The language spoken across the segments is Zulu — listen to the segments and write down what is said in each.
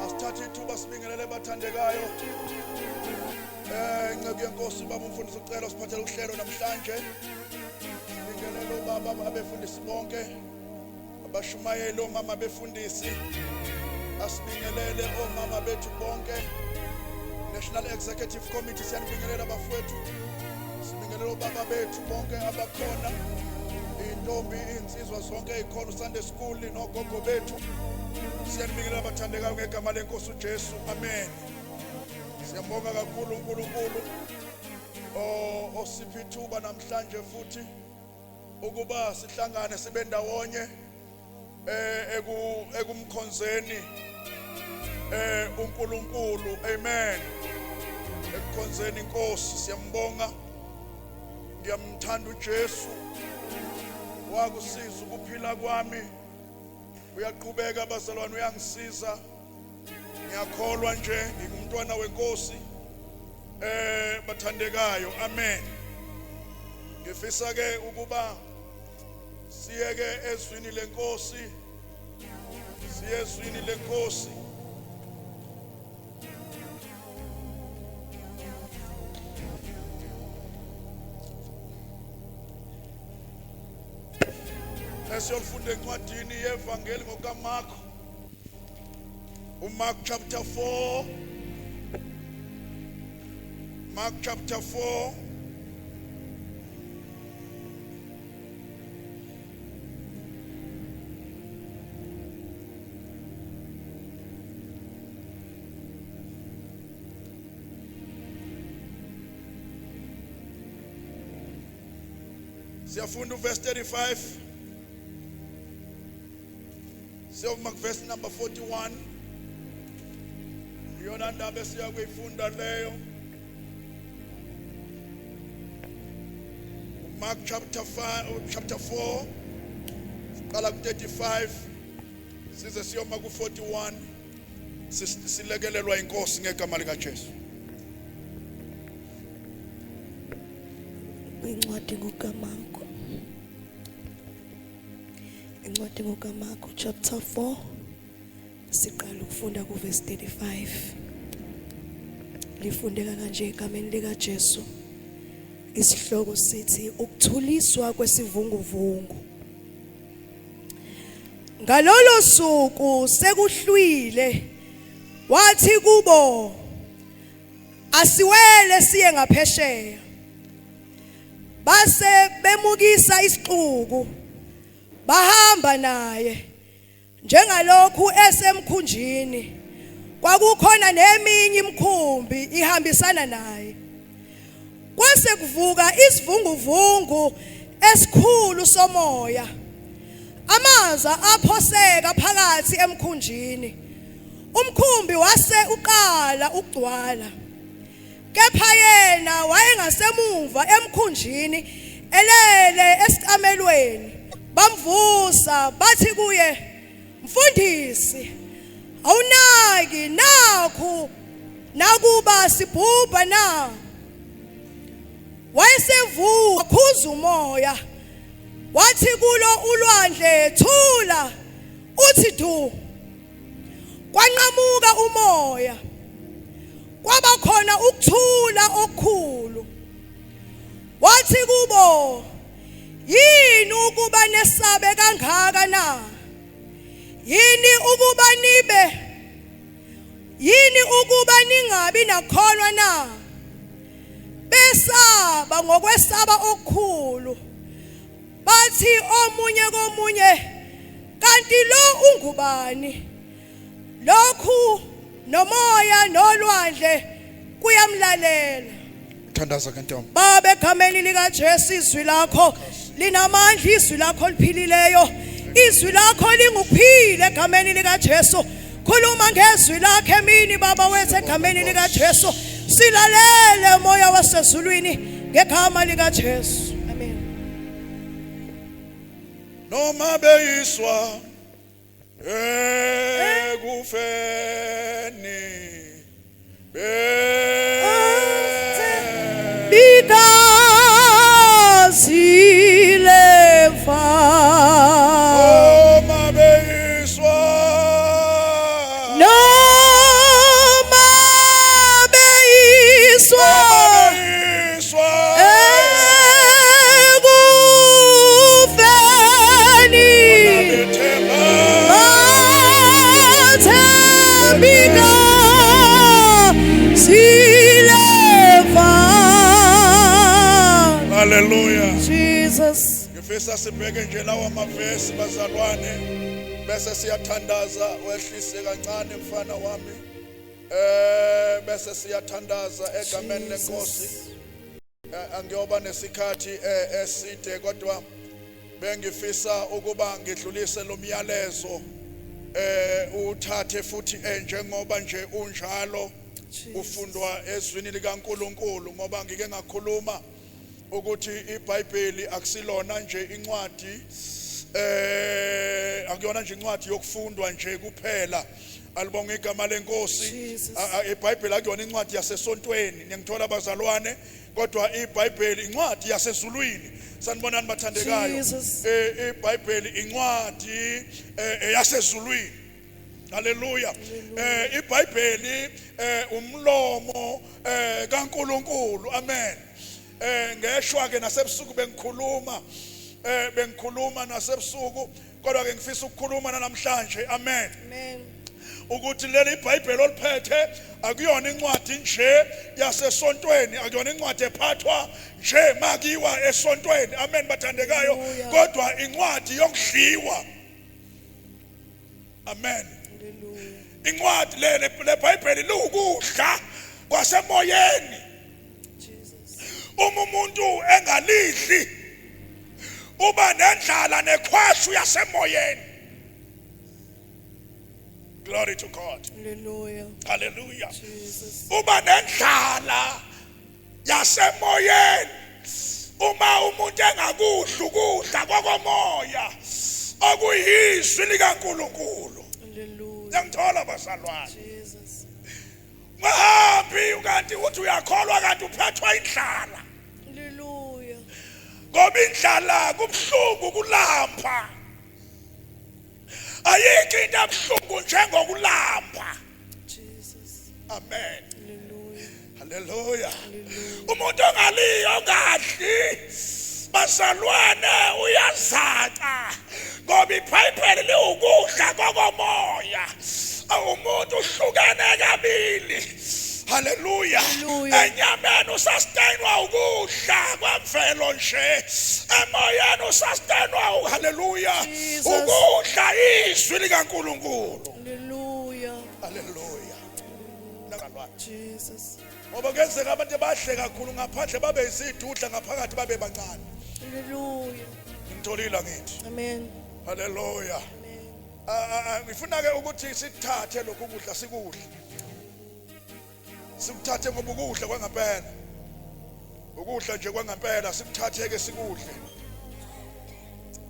Asithathe ithuba sibingelele bathandekayo. Inceku yenkosi ubaba umfundisi ucela siphathele uhlelo namhlanje. Sibingelele ubaba abefundisi bonke. Abashumayeli omama befundisi. Asibingelele omama bethu bonke. National Executive Committee siyanibingelela bafowethu. Sibingelele obaba bethu bonke abakhona. Intombi insizwa zonke ezikhona Sunday school nogogo bethu. Siyanibingelela abathandekayo ngegama lenkosi uJesu. Amen. Siyambonga kakhulu uNkulunkulu osipha ithuba namhlanje futhi ukuba sihlangane sibe ndawonye ekumkhonzeni uNkulunkulu. Amen. Ekukhonzeni inkosi siyambonga. Ngiyamthanda uJesu, wakusiza ukuphila kwami. Uyaqhubeka bazalwane, uyangisiza. Ngiyakholwa nje ngingumntwana wenkosi bathandekayo. Amen. Ngifisa ke ukuba siyeke ezwini lenkosi, siye ezwini lenkosi. Esiyofunda encwadini yevangeli ngokaMarko, uMark chapter 4, Mark chapter 4. Siyafunda uverse 35 siyoma kuverse number 41. Iyona ndaba esiya kuyifunda leyo. Mark chapter 5, chapter 4, siqala ku-35 size siyoma ku-41. Silekelelwa inkosi ngegama likaJesu. Incwadi ngokaMarko, incwadi ngokaMarko chapter 4, siqala ukufunda kuverse 35. Lifundeka kanje egameni likaJesu. Isihloko sithi ukuthuliswa kwesivunguvungu. Ngalolo suku sekuhlwile, wathi kubo, asiwele siye ngaphesheya. Base bemukisa isixuku, bahamba naye. Njengalokhu esemkhunjini, kwakukhona neminye imikhumbi ihambisana naye. Kwase kuvuka isivunguvungu esikhulu somoya, amaza aphoseka phakathi emkhunjini, umkhumbi wase uqala ukugcwala. Kepha yena wayengasemuva emkhunjini, elele esicamelweni. Bamvusa bathi kuye, Mfundisi, awunaki nakhu nakuba sibhubha na? Wayesevuka khuza umoya, wathi kulo ulwandle, thula, uthi du. Kwanqamuka umoya, kwaba khona ukuthula okukhulu. Wathi kubo, yini ukuba nesabe kangaka na? Yini ukuba nibe yini ukuba ningabi nakholwa na? Besaba ngokwesaba okukhulu, bathi omunye komunye, kanti lo ungubani? Lokhu nomoya nolwandle kuyamlalela. Thandaza ke ntombi. Baba, egameni likaJesu, izwi lakho linamandla, izwi lakho liphilileyo, izwi lakho lingukuphila egameni likaJesu. Khuluma ngezwi lakhe emini Baba wethu egameni likaJesu. Silalele moya wasezulwini ngegama likaJesu. Amen. Noma beyiswa ekufeni Bigazi lefa noma beyiswa Noma beyiswa Beyiswa ekufeni, bethemba bathembika sileva. Haleluya. Jesus. Ngifisa sibheke nje lawa mavesi, bazalwane, bese siyathandaza. Wehlise kancane, mfana wami, bese siyathandaza egameni lenkosi. Angiyoba nesikhathi eside, kodwa bengifisa ukuba ngidlulise lo myalezo, uthathe futhi njengoba nje unjalo ufundwa ezwini likaNkuluNkulu, ngoba ngike ngakhuluma ukuthi iBhayibheli akusilona nje incwadi, akuyona nje incwadi yokufundwa nje kuphela. Alibonga igama lenkosi. Jesus. IBhayibheli akuyona incwadi yasesontweni, niyangithola bazalwane, kodwa iBhayibheli incwadi yasezulwini. Sanibonani bathandekayo. Jesus. IBhayibheli incwadi eyasezulwini. Haleluya. IBhayibheli umlomo kaNkuluNkulu. Amen. Ngeshwa ke nasebusuku bengikhuluma nasebusuku, kodwa ke ngifisa ukukhuluma namhlanje. Amen. Amen. Ukuthi leli iBhayibheli oliphethe akuyona incwadi nje yasesontweni, akuyona incwadi ephathwa nje makiwa esontweni. Amen bathandekayo. Hallelujah. Kodwa incwadi yokudliwa. Amen. Hallelujah. Incwadi le leBhayibheli liwukudla kwasemoyeni. Jesus. Uma umuntu engalidli uba nendlala nekhwashu yasemoyeni. Glory to God. Hallelujah. Hallelujah. Jesus. Uba nendlala yasemoyeni uma umuntu engakudli ukudla kokomoya okuyizwi likaNkuluNkulu. Hallelujah. Ngiyangithola bazalwane? Jesus. Ungahambi kanti uthi uyakholwa kanti uphethwa indlala. Hallelujah. Ngoba indlala kubuhlungu, kulamba. Ayikho into ebuhlungu njengokulamba. Jesus. Amen. Hallelujah. Haleluya. Hallelujah. Umuntu ongaliyo, ongadli, bazalwane, uyazaca, ngoba iBhayibheli liwukudla kokomoya. Umuntu uhlukene kabili. Haleluya. Hallelujah. Enyameni usustainwa ukudla kwemvelo nje, emoyeni usustainwa, haleluya, Jesus. ukudla izwi likaNkuluNkulu. Hallelujah. Haleluya. Jesus. Ngoba kuyenzeka abantu bahle kakhulu ngaphandle, babe izidudla ngaphakathi, babe bancane. Hallelujah. Ngitholile ngithi. Amen. Haleluya. Amen. Ngifuna ke ukuthi sithathe lokhu kudla, sikudle, sikuthathe, ngoba ukudla kwangempela, ukudla nje kwangempela. Sikuthathe ke, sikudle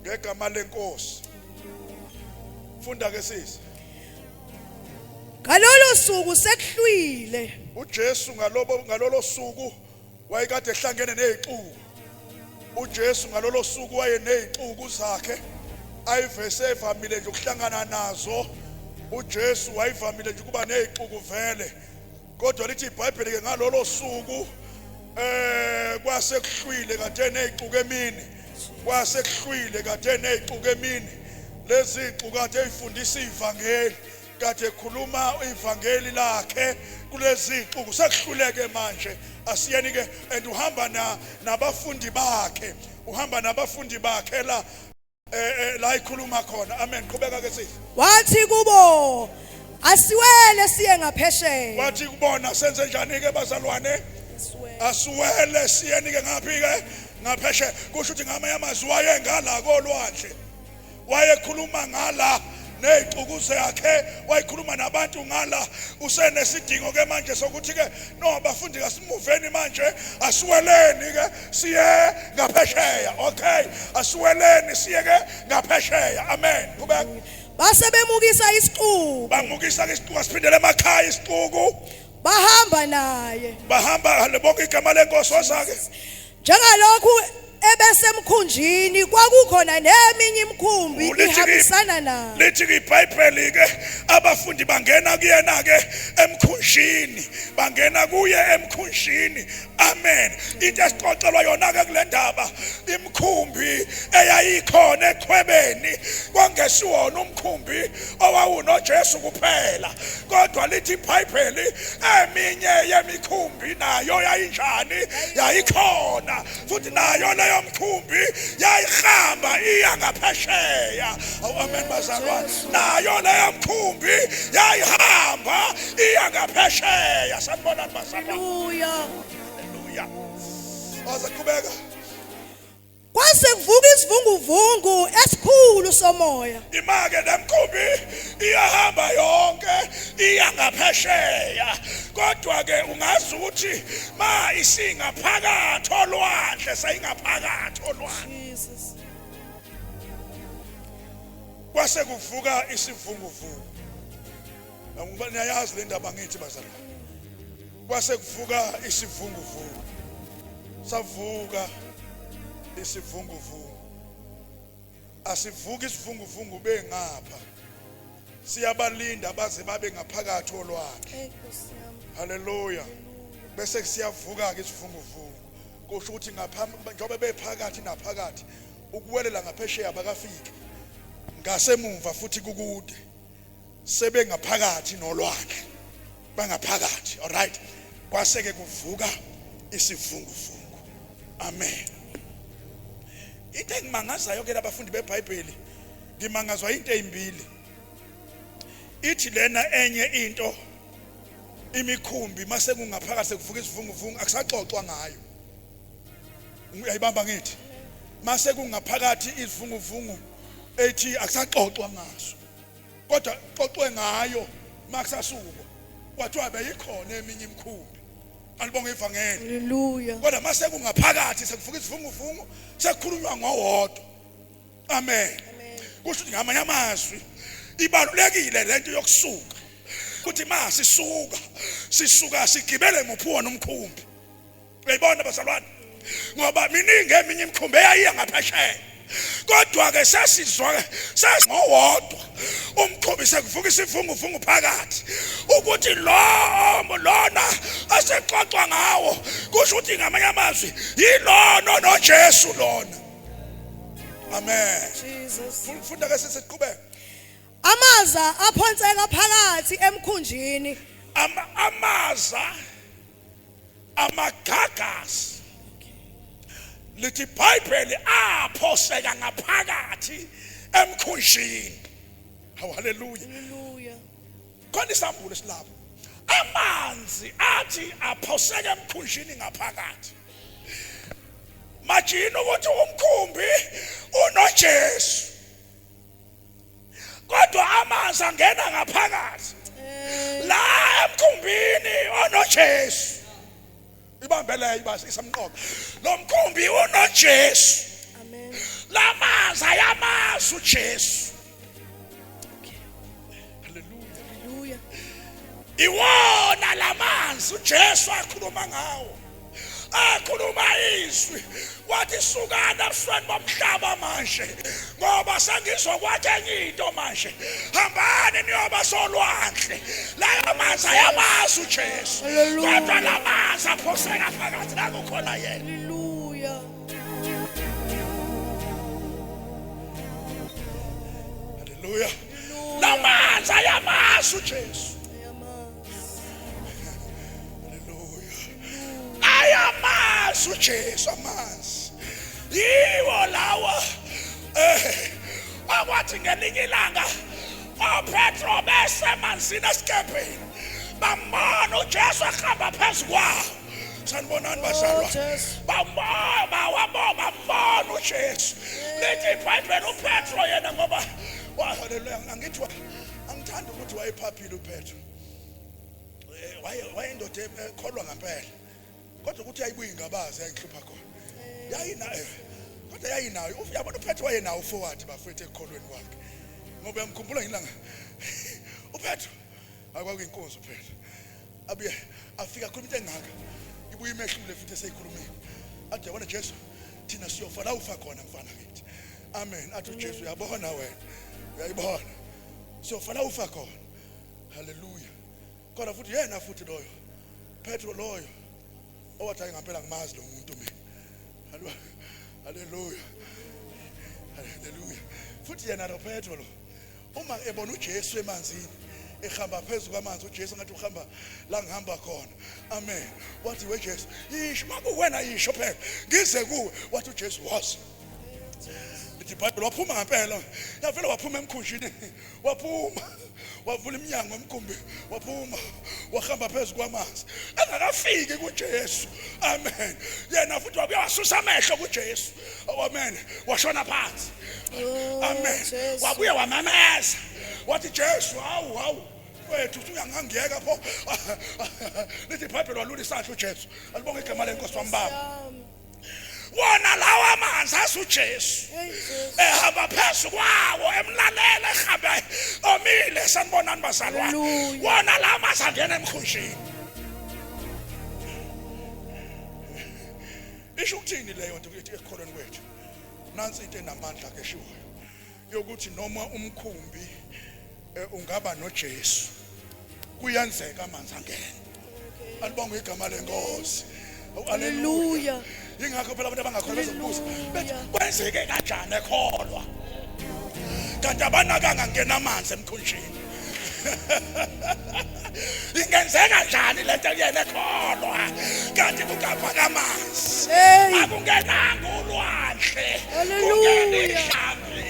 ngegama lenkosi. Funda ke, sisi. Ngalolo suku sekuhlwile. uJesu ngalolo suku wayekade ehlangene nezixuku. uJesu ngalolo suku wayenezixuku zakhe ayivese evamile nje ukuhlangana nazo. uJesu wayivamile nje ukuba nezixuku vele, kodwa lithi iBhayibheli ke ngalolo suku kwase kuhlwile. Kade nezixuku emini, kwase kuhlwile, kade nezixuku emini. Lezi zixuku kade ezifundisa ivangeli, kade ekhuluma ivangeli lakhe kulezi zixuku. Sekuhluleke manje, asiyeni ke. And uhamba na nabafundi bakhe, uhamba nabafundi bakhe la la ikhuluma khona. Amen. Qhubeka ke, sisi. Wathi kubo, asiwele siye ngaphesheya. Wathi kubona, senze njani ke bazalwane? Asiwele. Asiwele siyeni ke ngaphi ke? Ngaphesheya. Kusho ukuthi ngamanye amazwi wayengala kolwandle, wayekhuluma ngala nezixuku zakhe, wayekhuluma nabantu ngala. Usenesidingo ke manje sokuthi ke, no bafundi, kasimuveni manje, asiweleni ke siye ngaphesheya. Okay, asiweleni siye ke ngaphesheya. Amen. Qhubeka. Base bemukisa isixuku. Bamukisa ke isixuku, asiphindele emakhaya isixuku. Bahamba naye. Bahamba lebonke igama lenkosi. Wasake Njengalokhu Ebesemkhunjini kwakukhona neminye imikhumbi ihambisana nayo. Lithi iBhayibheli ke abafundi bangena kuyena ke emkhunjini, bangena kuye emkhunjini. Amen. Into esixoxelwa yona ke kule ndaba imikhumbi eyayikhona echwebeni kwangesiwona umkhumbi owawunoJesu kuphela, kodwa lithi iBhayibheli eminye yemikhumbi nayo yayinjani? Yayikhona. Futhi nayo leyo mkhumbi yayihamba iya ngaphesheya. Awu amen bazalwane. Nayo leyo mkhumbi yayihamba iya ngaphesheya. Sanibonani bazalwane. Haleluya. Haleluya. Azaqhubeka. Kwase kuvuka isivunguvungu esikhulu somoya. Imake lemkhumbi iyahamba yonke iya ngaphesheya. Kodwa ke ungazi ukuthi ma isingaphakathi olwandle seyingaphakathi olwandle. Jesus. Kwase kuvuka isivunguvungu. Ngoba niyayazi le ndaba ngithi bazalwane. Kwase kuvuka isivunguvungu. Savuka isivunguvungu. Asivuki isivunguvungu bengapha. Siyabalinda baze babe ngaphakathi olwandle. Haleluya. Bese siyavuka ke isivunguvungu. Kusho ukuthi ngaphambi njengoba bephakathi naphakathi ukuwelela ngaphesheya bakafiki. Ngasemumva futhi kukude. Sebengaphakathi nolwandle. Bangaphakathi. All right. Kwase ke kuvuka isivunguvungu. Amen. Into engimangazayo ke labafundi beBhayibheli ngimangazwa into ezimbili. Ithi lena enye into imikhumbi mase kungaphakathi sekuvuka isivunguvungu akusaxoxwa ngayo. Uyayibamba ngithi mase kungaphakathi isivunguvungu ethi akusaxoxwa ngaso. Kodwa xoxwe ngayo makusasukwa. Kwathiwa beyikhona eminye imikhumbi. Alibonge ivangeli. Haleluya. Kodwa mase kungaphakathi sekuvuka isivunguvungu sekukhulunywa ngowodwa. Amen. Kusho ukuthi ngamanye amazwi ibalulekile lento yokusuka. Kuthi ma sisuka sisuka sigibele muphi wona umkhumbi. Uyayibona bazalwane? Ngoba miningi eminye imikhumbi eyayiya ngaphesheya. Kodwa ke sesizwa sesingowodwa umkhumbi sekuvuka isivunguvungu phakathi ukuthi lo lona asexoxwa ngawo kusho ukuthi ngamanye amazwi yilona noJesu lona. Amen. Jesus. Funda ke sesiqhubeka. Amaza aphonseka phakathi emkhunjini. Amaza amagagasi lithi iBhayibheli aphoseka ngaphakathi emkhunjini. Hawu haleluya. Haleluya. Khona isambulo esilapho. Amanzi athi aphoseka emkhunjini ngaphakathi. Majini ukuthi umkhumbi unoJesu. Kodwa amanzi angena ngaphakathi. La emkhumbini onoJesu. Ibambeleyo ibase isamqoka. Lo mkhumbi unoJesu. Amen. Lamanzi ayamazi uJesu. Hallelujah. Hallelujah. Iwona lamanzi uJesu akhuluma ngawo. Akhuluma izwi wathi sukani ebusweni bomhlaba manje ngoba sengizokwakha enye into manje. Hambani niyoba solwandle. Layo manzi ayamazi uJesu. Hallelujah. Kodwa lamanzi aphoseka phakathi la kukhona yena. Hallelujah. Hallelujah. Lamanzi ayamazi uJesu. Hallelujah. Ayamazi uJesu amanzi. Yiwo lawa okwathi ngelinye ilanga oPetro besemanzini esikebheni bambona uJesu ehamba phezu kwawo. Sanibonani bazalwane. Jesu. Bambona bawabona bambona uJesu. Lithi iBhayibheli uPetro yena ngoba haleluya angithi angithandi ukuthi wayephaphile uPetro. Wayindoda ekholwa ngempela. Kodwa ukuthi yayibuye ingabazi yayihlupha khona. Yayina kodwa yayinayo. Uyabona uPetro wayenawo forward bafethu ekukholweni kwakhe. Ngoba uyamkhumbula ngilanga uPetro akwakuyinkonzo phela. Abuye afika akhuluma into engaka. Ibuye imehlule futhi eseyikhulumile. Athi yabona Jesu Thina siyofa la ufa khona mfana kithi. Amen. Athi uJesu uyabona wena. Uyayibona. Siyofa la ufa khona. Haleluya. Kodwa futhi yena futhi loyo. Petro loyo owathi hayi ngampela ngimazi lo muntu mina. Haleluya. Haleluya. Futhi yena lo Petro lo uma ebona uJesu emanzini ehamba phezu kwamanzi uJesu ngathi uhamba la ngihamba khona. Amen. Wathi weJesu, yisho makuwena yisho phela ngize kuwe. Wathi uJesu wazi. Lithi iBhayibheli waphuma ngempela. Yavela waphuma emkhunjini. Waphuma. Wavula iminyango emkhumbi, waphuma, wahamba phezu kwamanzi. Engakafiki kuJesu. Amen. Yena futhi wabuye wasusa amehlo kuJesu. Amen. Washona phansi. Oh, Amen. Jesu. Wabuye wamemeza. Wathi Jesu, hawu hawu. Wethu usuyangangiyeka pho. Lithi iBhayibheli walula isandla uJesu. Alibonge igama lenkosi wambamba. Wona lawa amanzi asuJesu. Ehamba phezu kwawo emlalela ehambe omile sanibonani bazalwane. Wona lawa amanzi angena emkhunjini. Isho ukuthini leyo nto kuthi ekukholweni kwethu? Nansi into enamandla ke eshiwoyo yokuthi noma umkhumbi ungaba noJesu kuyenzeka amanzi angene. Alibonge igama lenkosi. Haleluya. Ingakho phela abantu abangakholwa bezokubuza bethi kwenzeke kanjani ekholwa kanti abanakanga ngena amanzi emkhunjini. Ingenzeka njani lento kuyena ekholwa kanti kukafaka amanzi akungenanga ulwandle kungena ihlambi.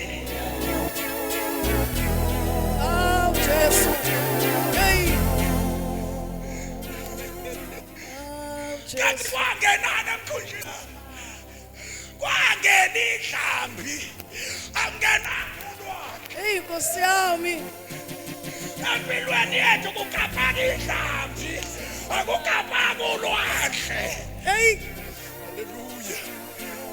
Awu Jesu. Hey. Awu Kanti Jesu. kwangenana emkhunjini kwangena ihlambi akungenanga ulwandle. Hey Nkosi yami. Empilweni yethu kukafaka ihlambi akukafaka ulwandle. Hey. Haleluya.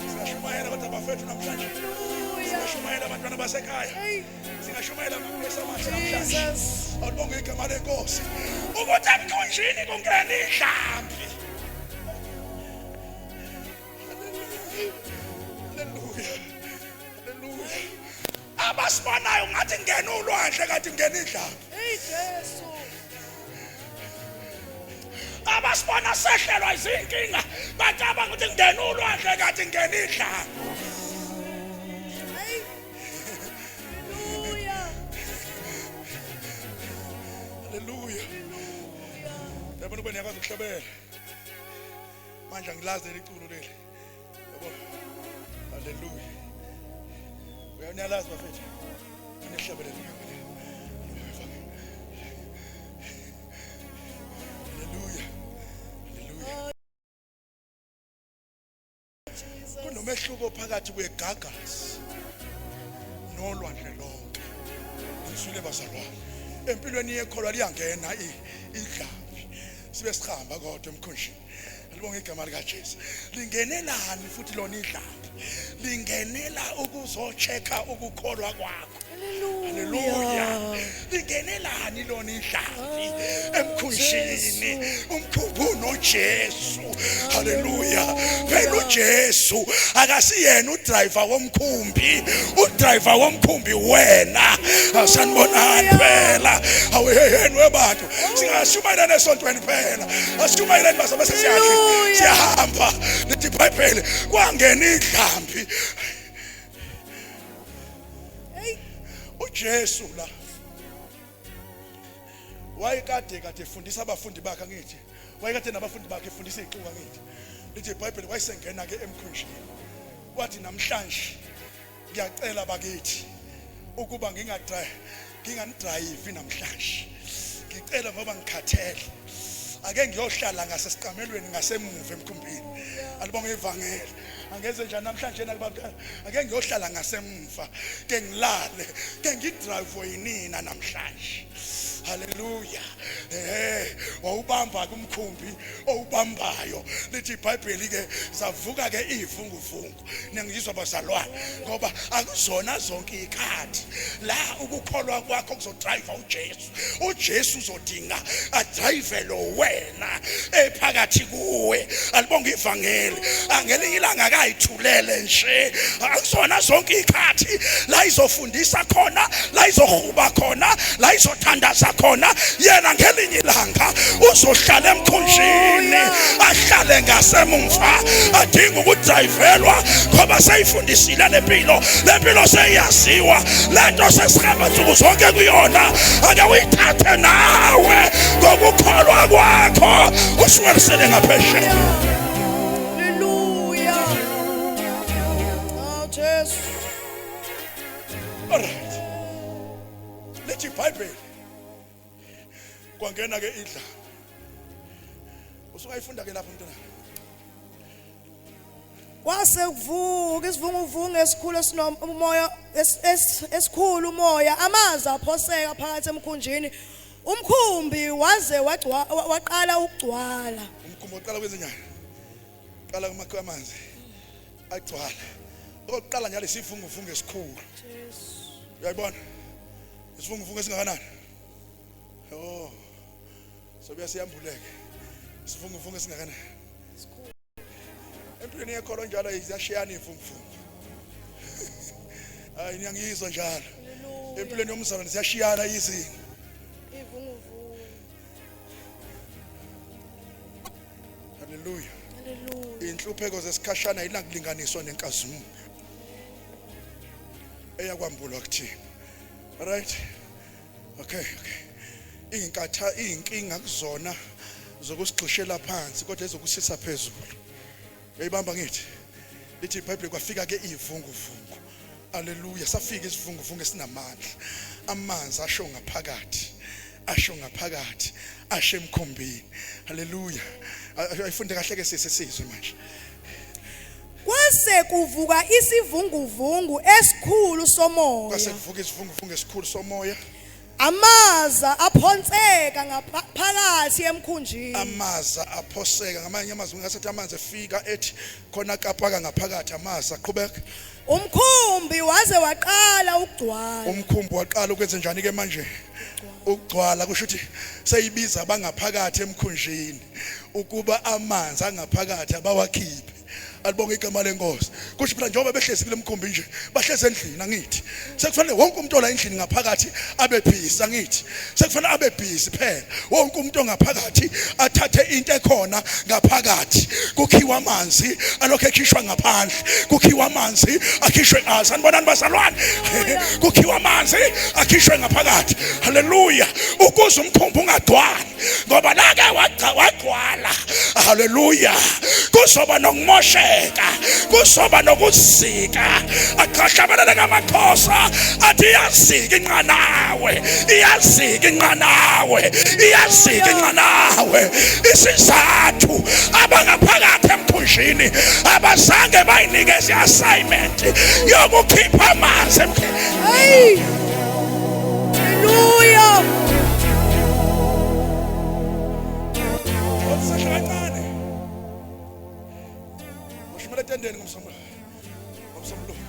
Singashumayela kodwa bafethu namhlanje. Hallelujah. Singashumayela abantwana basekhaya. Hey. Singashumayela amaphesa amahle namhlanje. Jesus. Alibonge igama lenkosi. Ukuthi emkhunjini kungena ihlambi. Haleluya. Haleluya. Abasibonayo ngathi ngena ulwandle kanti ngena idlambi. Hey Jesu. Abasibona sehlelwa izinkinga bacabanga ukuthi ngena ulwandle kanti ngena idlambi. Hey. Hallelujah. Haleluya. Yabona ube niyakwazi ukuhlabela. Manje angilazi leli culo leli. Yabo. Haleluya. Uyanyalazi bafethu. Anihlabelele ngempela. Haleluya. Haleluya. Kunomehluko phakathi kwegagasi nolwandle lonke. Ngizwile bazalwane. Empilweni yekholwa liyangena idlambi. Sibe sihamba kodwa emkhunjini. Alibonge igama likaJesu. Lingenelani futhi lona idlambi? Lingenela ukuzochecka ukukholwa kwakho. Haleluya. Lingenelani lona idlambi emkhunjini? Umkhumbi unoJesu. Haleluya. Phela uJesu akasiyena udriver womkhumbi. Udriver womkhumbi wena. Asanibonani phela. Aweheheni webantu. Singashumayela esontweni phela. Asishumayeleni bazobe sesiyadla. Siyahamba. Lithi iBhayibheli kwangena idlambi. uJesu la wayekade kade efundisa abafundi bakhe angithi wayekade nabafundi bakhe efundisa izixuku angithi lithi iBhayibheli wayesengena ke emkhunjini wathi namhlanje ngiyacela bakithi ukuba nginganidrive namhlanje ngicela ngoba ngikhathele ake ngiyohlala ngasesiqamelweni ngasemuva emkhumbini. Alibonge ivangeli. Angenze njani namhlanje nakubaba ake ngiyohlala ngasemuva ke ngilale ke ngidrive yinina namhlanje. Haleluya. Wawubamba kumkhumbi owubambayo. Lithi iBhayibheli ke zavuka ke ivunguvungu. Niyangizwa bazalwane, ngoba akuzona zonke izikhathi la ukukholwa kwakho kuzodrive uJesu. uJesu uzodinga adrive lo wena ephakathi kuwe. Alibonga ivangeli. Angelinye ilanga akayithulele nje. Akuzona zonke izikhathi la izofundisa khona, la izohuba khona, la izothandaza khona. Yena ngelinye ilanga uzohlala emkhunjini, ahlale ngasemumva, adinga ukudrayivelwa ngoba seyifundisile lempilo. Lempilo seyaziwa, lento sesihamba nsuku zonke kuyona. Ake uyithathe nawe ngokukholwa kwakho usuwelisele ngaphesheya. Hallelujah. Oh Jesu. Alright. Lithi iBhayibheli kwangena ke idla. Usungayifunda ke lapho mntwana. Kwase kuvuka isivunguvungu esikhulu esinomoya esikhulu umoya amanzi aphoseka phakathi emkhunjini umkhumbi waze waqala ukugcwala. Umkhumbi waqala kwenze njani? Qala kumakho amanzi agcwala. Okokuqala njalo isivunguvungu esikhulu. Jesu. Uyayibona? Isivunguvungu esingakanani? Oh. Sobuya siyambuleke. Isivunguvungu esingakanani? Empilweni yekholo njalo ziyashiyana ivunguvungu. Hayi niyangizwa njalo. Empilweni yomzalwane ziyashiyana izinto. Ivunguvungu. Haleluya. Haleluya. Inhlupheko zesikhashana ayinakulinganiswa nenkazimulo eyakwambulwa kuthina. Right? Okay, okay. Izinkatha izinkinga kuzona zokusigxishela phansi kodwa ezokusisa phezulu. Uyayibamba ngithi? Lithi iBhayibheli kwafika ke ivunguvungu. Haleluya, safika isivunguvungu esinamandla. Amanzi asho ngaphakathi. Asho ngaphakathi, ashe emkhombini. Haleluya. Ayifunde kahle ke sisi sizwe manje. Kwase kuvuka isivunguvungu esikhulu somoya. Kwase kuvuka isivunguvungu esikhulu somoya. Amaza aphonseka ngaphakathi emkhunjini. Amaza aphoseka ngamanye amazwi ngasethi amanzi efika ethi khona kapaka ngaphakathi amaza qhubeka. Umkhumbi waze waqala ukugcwala. Umkhumbi waqala ukwenza njani ke manje? Ukugcwala kusho ukuthi seyibiza abangaphakathi emkhunjini ukuba amanzi angaphakathi abawakhiphe. Alibonge igama lenkosi. Kusho phela njengoba behlezi kule mkhumbi nje, bahlezi endlini angithi. Sekufanele wonke umuntu ola endlini ngaphakathi abe busy angithi. Sekufanele abe busy phela. Wonke umuntu ongaphakathi athathe into ekhona ngaphakathi. Kukhiwa amanzi alokho ekhishwa ngaphandle. Kukhiwa amanzi akhishwe ah sanibonani bazalwane. Kukhiwa amanzi akhishwe ngaphakathi. Haleluya. Ukuze umkhumbi ungagcwali. Ngoba lake wagcwala haleluya kuzoba nokumosheka kuzoba nokuzika achahlabelele ngamaxhosa athi iyazika inqanawe iyazika inqanawe iyazika inqanawe isizathu abangaphakathi emkhunjini abazange bayinikeze i-assignment yokukhipha amanzi Hey! Hallelujah! Sehla kancane. Ushumela etendeni ngomsombuluko. Ngomsombuluko.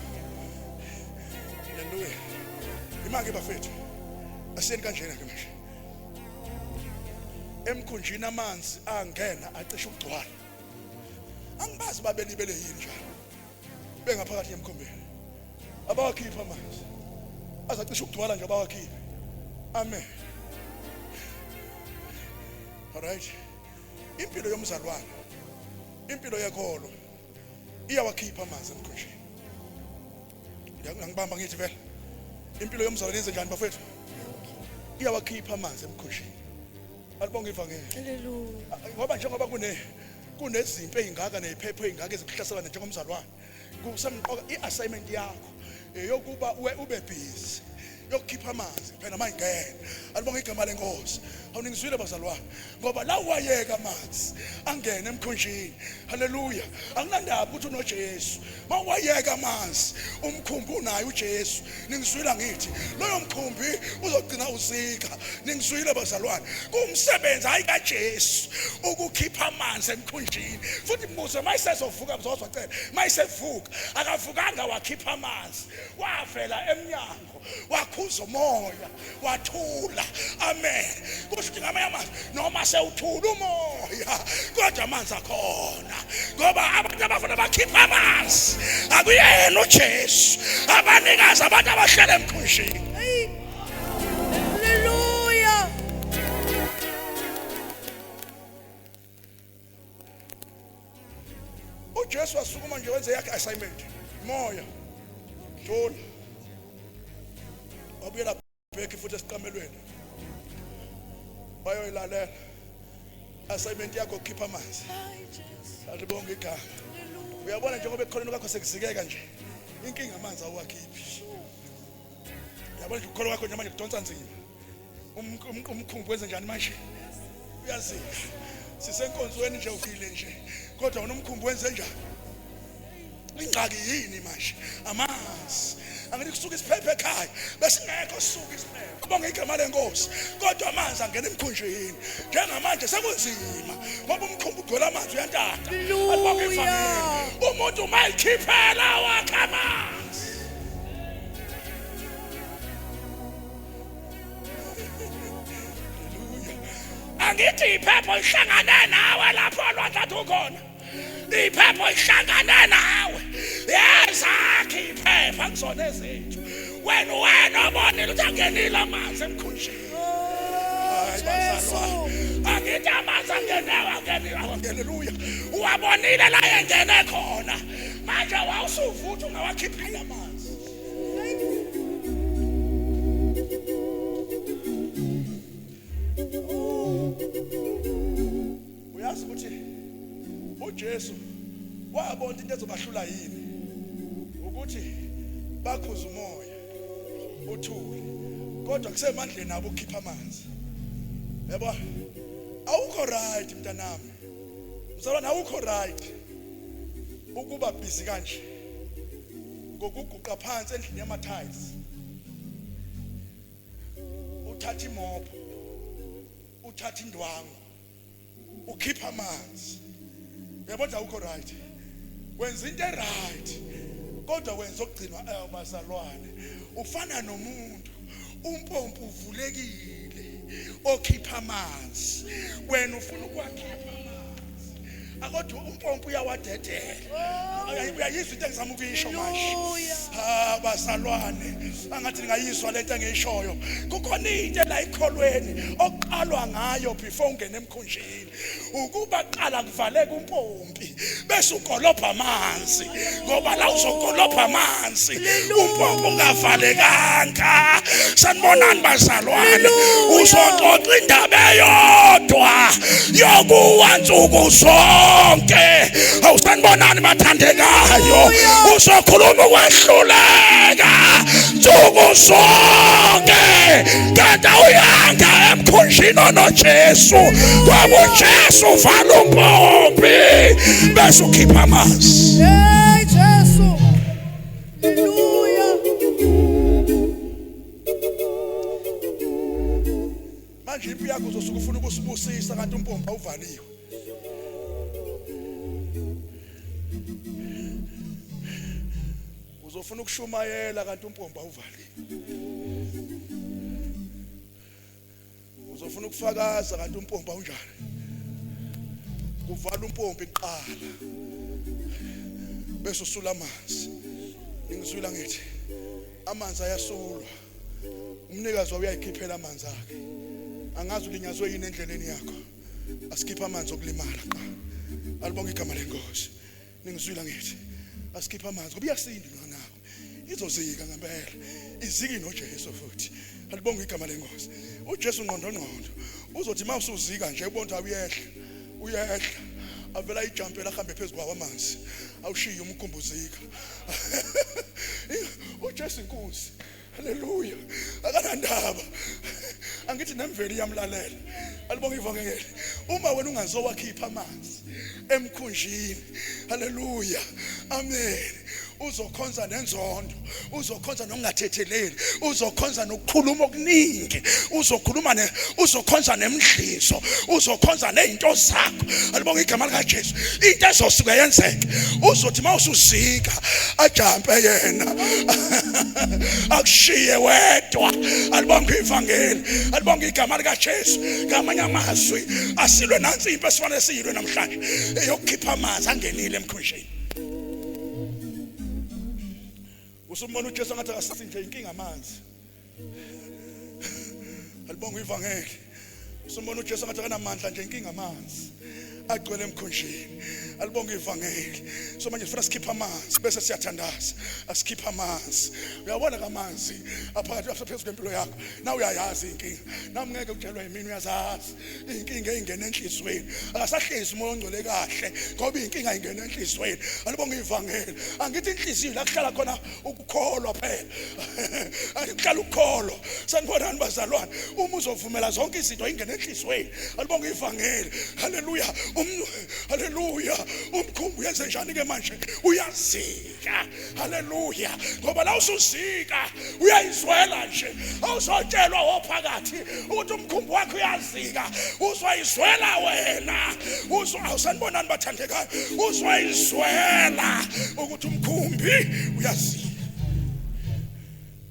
Haleluya. Imake bafethu. Asiyeni kanjena ke manje. Emkhunjini amanzi angena acishe ukugcwala. Angibazi babelibele yini njalo. Bengaphakathi emkhombeni. Abawakhipha amanzi. Azacishe ukugcwala nje abawakhiphe. Amen. Alright. Impilo yomzalwane, impilo yekholo iyawakhipha amanzi emkhunjini. Ngiyangibamba ngithi vele. Impilo yomzalwane yenze njani bafethu? Iyawakhipha amanzi emkhunjini. Alibonge ivangeli. Hallelujah. Ngoba njengoba kune kunezimpi ezingaka neziphepho ezingaka ezikuhlasela njengomzalwane. Kusemqoka i-assignment yakho eyokuba ube busy. Yokukhipha amanzi phela mayingena. Alibonga igama lenkosi. Awuningizwile bazalwane, ngoba la wayeka amanzi angene emkhunjini. Haleluya. Akunandaba ukuthi unoJesu. Mawayeka amanzi umkhumbi unayo uJesu. Ningizwile ngithi loyo mkhumbi uzogcina uzika. Ningizwile bazalwane. Kuwumsebenzi hayi kaJesu ukukhipha amanzi emkhunjini. Futhi mbuze mayisezovuka mzozwa cela. Mayisevuka akavukanga wakhipha amanzi. Wavela emnyango wakhuza umoya wathula. Amen. Kusho ukuthi ngamanye amazwi noma sewuthula umoya kodwa amanzi akhona, ngoba abantu abafuna bakhipha amanzi akuyena uJesu, abanikazi abantu abahlele emkhunjini. Hallelujah. uJesu wasukuma nje wenze yakhe assignment, moya thula, wabuyela back futhi esiqamelweni bayoyilalela assignment yakho, ukukhipha amanzi. Alibonge igama. Uyabona njengoba ekukholeni kwakho sekuzikeka nje, inkinga amanzi awuwakhiphi. Uyabona nje ukukholwa kwakho nje manje kudonsa nzima. Umkhumbi wenze njani manje? Uyazika. Sisenkonzweni nje ufile nje, kodwa wona umkhumbi wenze njani? Ingxaki yini manje? Amanzi. Angithi kusuka isiphepho ekhaya, besingekho sisuka isiphepho. Bonke igama lenkosi, kodwa amanzi angena emkhunjini. Njengamanje sekunzima ngoba umkhumbi ugcwele amanzi uyantata. Alibonge ivangeli. Umuntu mayikhiphela wakhe amanzi. Angithi iphepho lihlangane nawe lapho lwandle athi ukhona. Iphepho lihlangane nawe. Yezakhe iphepha kuzona ezethu. Wena wena obonile ukuthi angenile amanzi emkhunjini. Hayi bazalwane. Angithi amanzi angenewe angenile. Haleluya. Uwabonile la engene khona. Manje wawusuvutha ungawakhiphile amanzi. Uyazi ukuthi uJesu wabona into ezobahlula yini, ukuthi bakhuza umoya uthule, kodwa kusemandleni abo ukukhipha amanzi. Yabo, awukho right mntanami, mzalwane, awukho right ukuba busy kanje ngokuguqa phansi endlini yama-tiles, uthatha imopho, uthatha indwangu, ukhipha amanzi. Uyabona awukho right. Wenza into e-right kodwa wenza okugcinwa. Bazalwane, ufana nomuntu umpompo uvulekile okhipha amanzi, wena ufuna ukwakhipha amanzi, akodwa umpompo uyawadedela. Uyayizwa into engizama ukuyisho manje? Ha bazalwane, angathi ningayizwa lento engiyishoyo. Kukhona into la ikholweni oqalwa ngayo before ungene emkhunjini, ukuba qala kuvaleka umpompi bese ugolobha amanzi, ngoba la uzokolobha amanzi umpompi ungavalekanga. Sanibonani bazalwane. Uzoxoxa indaba eyodwa yokuwa nsuku zonke. Awusanibonani bathandekayo. Uzokhuluma ukwehluleka nsuku zonke, kanti awuyanga emkhunjini onoJesu, ngoba uJesu uvala umpompi bese ukhipha amanzi. Hey Jesu. Hallelujah. Manje impi yakho uzosuka ufuna ukusibusisa kanti umpompi awuvaliwe. Uzofuna ukushumayela kanti umpompi awuvaliwe. Uzofuna ukufakaza kanti umpompi awunjani. Kuvala umpompi kuqala bese usula amanzi. Ngizwila ngithi amanzi ayasulwa, umnikazi uyayikhiphela amanzi akhe. Angazi ulinyazwe yini endleleni yakho, asikhiphe amanzi okulimala qala. Alibonge igama lenkosi. Ningizwila ngithi asikhiphe amanzi, ngoba iyasinda nawe, izozika ngempela, iziki noJesu futhi. Alibonge igama lenkosi. uJesu ngqondo ngqondo uzothi uma usuzika nje ubona ukuthi uyehla, uyehla, avela ijumpela ahambe phezu kwawo amanzi, awushiye umkhumbuzika. uJesu inkosi. Haleluya, akanandaba. Angithi nemveli iyamlalela. Alibonga ivangeli. Uma wena ungazowakhipha amanzi emkhunjini, haleluya, amen, uzokhonza nenzondo, uzokhonza nokungathetheleli, uzokhonza nokukhuluma okuningi, uzokhuluma ne uzokhonza nemdlizo, uzokhonza nezinto zakho. Alibonga igama likaJesu. Into ezosuke yenzeke, uzothi mawusuzika ajampe yena akushiye wedwa. Alibonga ivangeli, alibonga igama likaJesu. Ngamanye amazwi, asilwe nansi impi esifanele siyilwe namhlanje, eyokukhipha amanzi angenile emkhunjini. Usumbona uJesu ngathi akasinje inkinga amanzi. Alibonga ivangeli. Usumbona uJesu ngathi akanamandla nje, inkinga amanzi agcwele emkhunjini. Alibonga ivangeli. So manje sifuna sikhipha amanzi bese siyathandaza. Asikhipha amanzi. Uyabona kamanzi aphakathi aphezulu kwempilo yakho. Na uyayazi inkinga. Nami ngeke utshelwe yimini, uyazazi. Inkinga eyingena enhlizweni. Akasahlezi umoya ongcwele kahle ngoba inkinga ingena enhlizweni. Alibonga ivangeli. Angithi inhliziyo la kuhlala khona ukukholwa phela. Akuhlala ukukholwa. Sanibonani bazalwane. Uma uzovumela zonke izinto ingene enhlizweni. Alibonga ivangeli. Haleluya. Haleluya. Umkhumbi uyenze njani ke manje? Uyazika. Haleluya. Ngoba la usuzika uyayizwela nje. Awuzotshelwa ophakathi ukuthi umkhumbi wakho uyazika. Uzoyizwela wena. Uzwa, awusanibonani bathandekayo. Uzoyizwela ukuthi umkhumbi uyazika.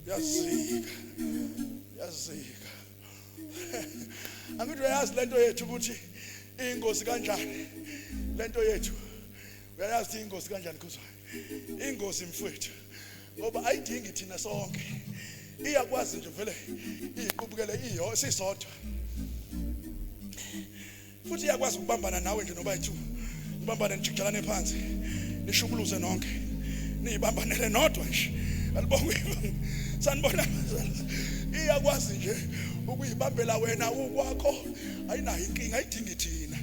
Uyazika. Uyazika. Angithi uyayazi lento yethu ukuthi ingozi kanjani. Lento yethu uyayazi ingozi kanjani khuzwayo. Ingozi mfowethu, ngoba ayidingi thina sonke, iyakwazi nje vele iqubukele iyo sisodwa, futhi iyakwazi ukubambana nawe nje noba yithu, nibambane nijikijelane phansi, nishukuluze nonke, niyibambanele nodwa nje. Alibongwe. Sanibona. Iyakwazi nje ukuyibambela wena ukwakho, ayinayo inkinga, ayidingi thina.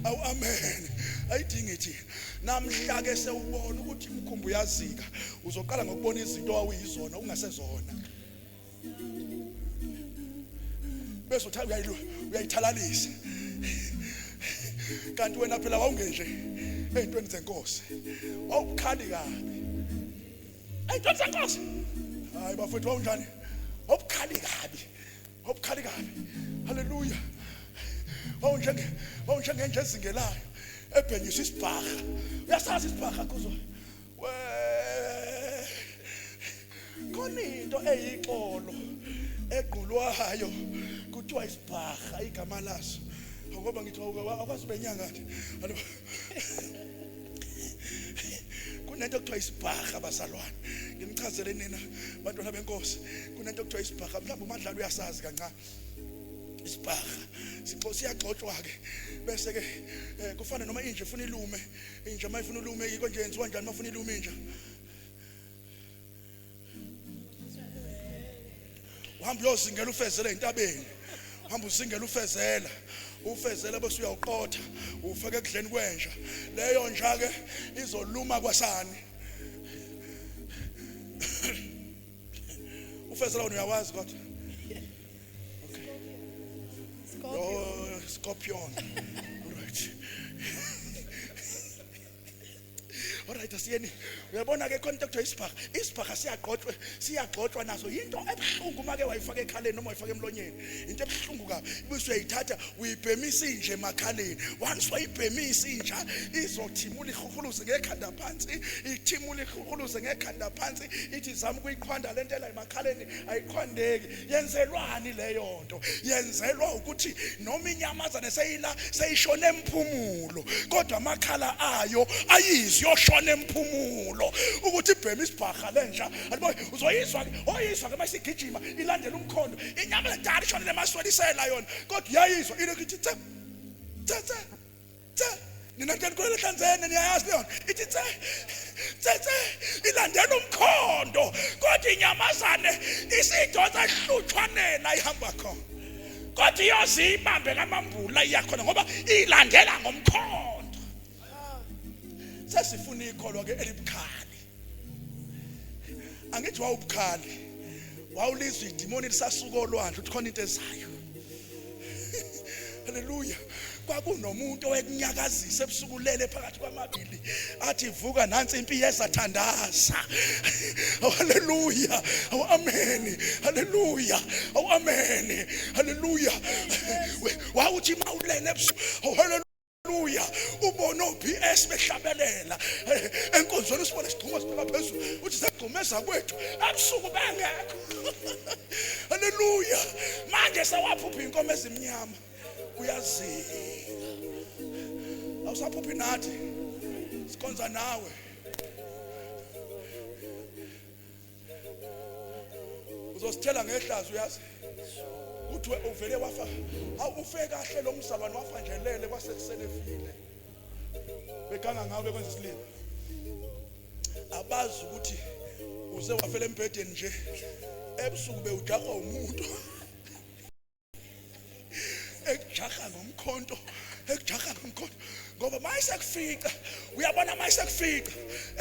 Awu amen, ayidingi thina. Namhla ke sewubona ukuthi umkhumbi uyazika, uzoqala ngokubona izinto owawuyizona ungasezona, bese uthi uyayithalalisa, kanti wena phela wawungenje ey'ntweni zenkosi, wawubukhali kabi ey'ntweni zenkosi. Hayi bafethu, wawunjani? Wawubukhali kabi, wawubukhali kabi. Haleluya. Wawunjenge wawunjengenje ezingelayo ebhenyiswa isibhaha. Uyasazi isibhaha kuzo we khona into eyixolo egqulwayo kuthiwa isibhaha igama laso, ngoba ngithi awukwazi ubenyanga nje. Kunento ekuthiwa isibhaha bazalwane, nginichazele nina bantwana benkosi, kunento ekuthiwa isibhaha. Mhlawumbe uMadlala uyasazi kancane isibhaha. Siyagxotshwa ke, bese ke kufana noma inja ifuna ilume. Inja mayifuna ulume yiko nje yenziwa njani mafuna ilume inja? Uhamba uyozingela ufezela entabeni, uhamba uzingela ufezela, ufezela, bese uyawuqotha ufake ekudleni kwenja. Leyo nja ke izoluma kwasani. Ufezela wona uyawazi kodwa? Okay. Oh, scorpion. Right. Alright, asiyeni. Uyabona ke khona into ekuthiwa isibhaha. Isibhaha siyagqotshwa, siyagxotshwa naso. Into ebuhlungu make wayifaka ekhaleni noma wayifaka emlonyeni. Into ebuhlungu kabi. Ibese uyayithatha uyibhemisa inje emakhaleni. Once wayibhemisa inja izothimula ihuhuluze ngekhanda phansi, ithimula ihuhuluze ngekhanda phansi, ithi zama ukuyiqhwanda lento ela emakhaleni, ayiqhwandeki. Yenzelwani leyo nto? Yenzelwa ukuthi noma inyamazane seyila seyishona emphumulo, kodwa amakhala ayo ayizwi yoshona emphumulo ukuthi ibhema isibhaha lenja. Alibo uzoyizwa ke, oyizwa ke mayisigijima ilandela umkhondo. Inyama edala ishonele emaswelisela yona, kodwa iyayizwa ilokhu ithi tse tse tse tse. Nina nto nikhulele ehlanzeni niyayazi leyo nto, ithi tse tse tse ilandela umkhondo, kodwa inyamazane isidonsa ehlutshwaneni ayihamba khona, kodwa iyoze iyibambe ngamambula iyakhona ngoba ilandela ngomkhondo. Sesifuna ikholwa ke elibukhali. Angithi wawubukhali, Wawulizwa idimoni lisasuka olwandle uthi khona into ezayo. Haleluya. Kwakunomuntu owekunyakazisa ebusuku lele phakathi kwamabili athi vuka nansi impi yeza thandaza. Haleluya. Awu amen. Haleluya. Awu amen. Haleluya. Wawuthi mawulele ebusuku. Haleluya. Haleluya ubona oBS behlabelela enkonzweni usibone sigxuma sibheka phezulu uthi sagxumeza kwethu ebusuku bengekho. Haleluya manje sewaphupha inkomo ezimnyama uyazika awusaphuphi nathi sikhonza nawe uzosithela ngehlazo uyazi uthi uvele wafa hawu ufe kahle lo mzalwane wafa nje lele kwasekuseni efile beganga ngawe bekwenza isilima abazi ukuthi uze wafela embhedeni nje ebusuku bewujahwa umuntu ekujaha ngomkhonto ekujaha ngomkhonto ngoba mayisekufica uyabona mayisekufica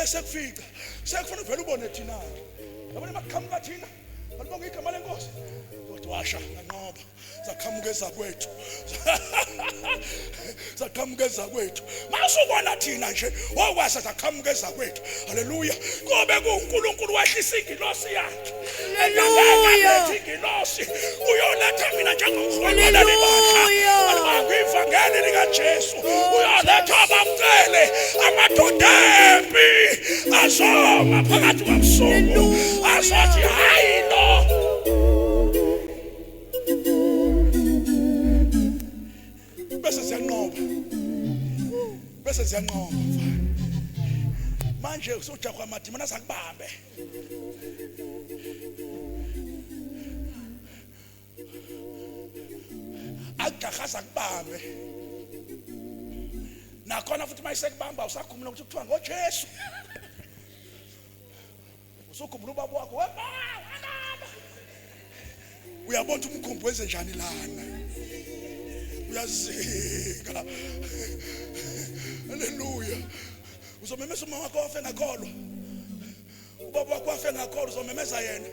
esekufica sekufuna uvele ubone thina yabona makuqhamuka thina alibonga igama lenkosi kodwa washa nganqoba zaqhamuka ezakwethu zaqhamuka ezakwethu masubona thina nje okwasa zaqhamuka ezakwethu haleluya kobe kuNkulunkulu wehlisa ingilosi yakhe Haleluya. Ingilosi uyoletha mina njengomholi waleli bandla. Alibanga ivangeli likaJesu. Uyoletha abamcele amadoda empi azoma phakathi kobusuku. Azothi hayi lo. Bese siyanqoba. Bese siyanqoba. Manje usujahwa amadimoni azakubambe. Akujahaza kubambe nakhona futhi mayisekubamba usakhumbula ukuthi kuthiwa ngoJesu usukhumbula ubaba wakho webaba uyabona ukuthi umkhumbi wenze njani lana uyazika haleluya uzomemeza uma wakho wafe ngakholwa ubaba wakho wafe ngakholwa uzomemeza yena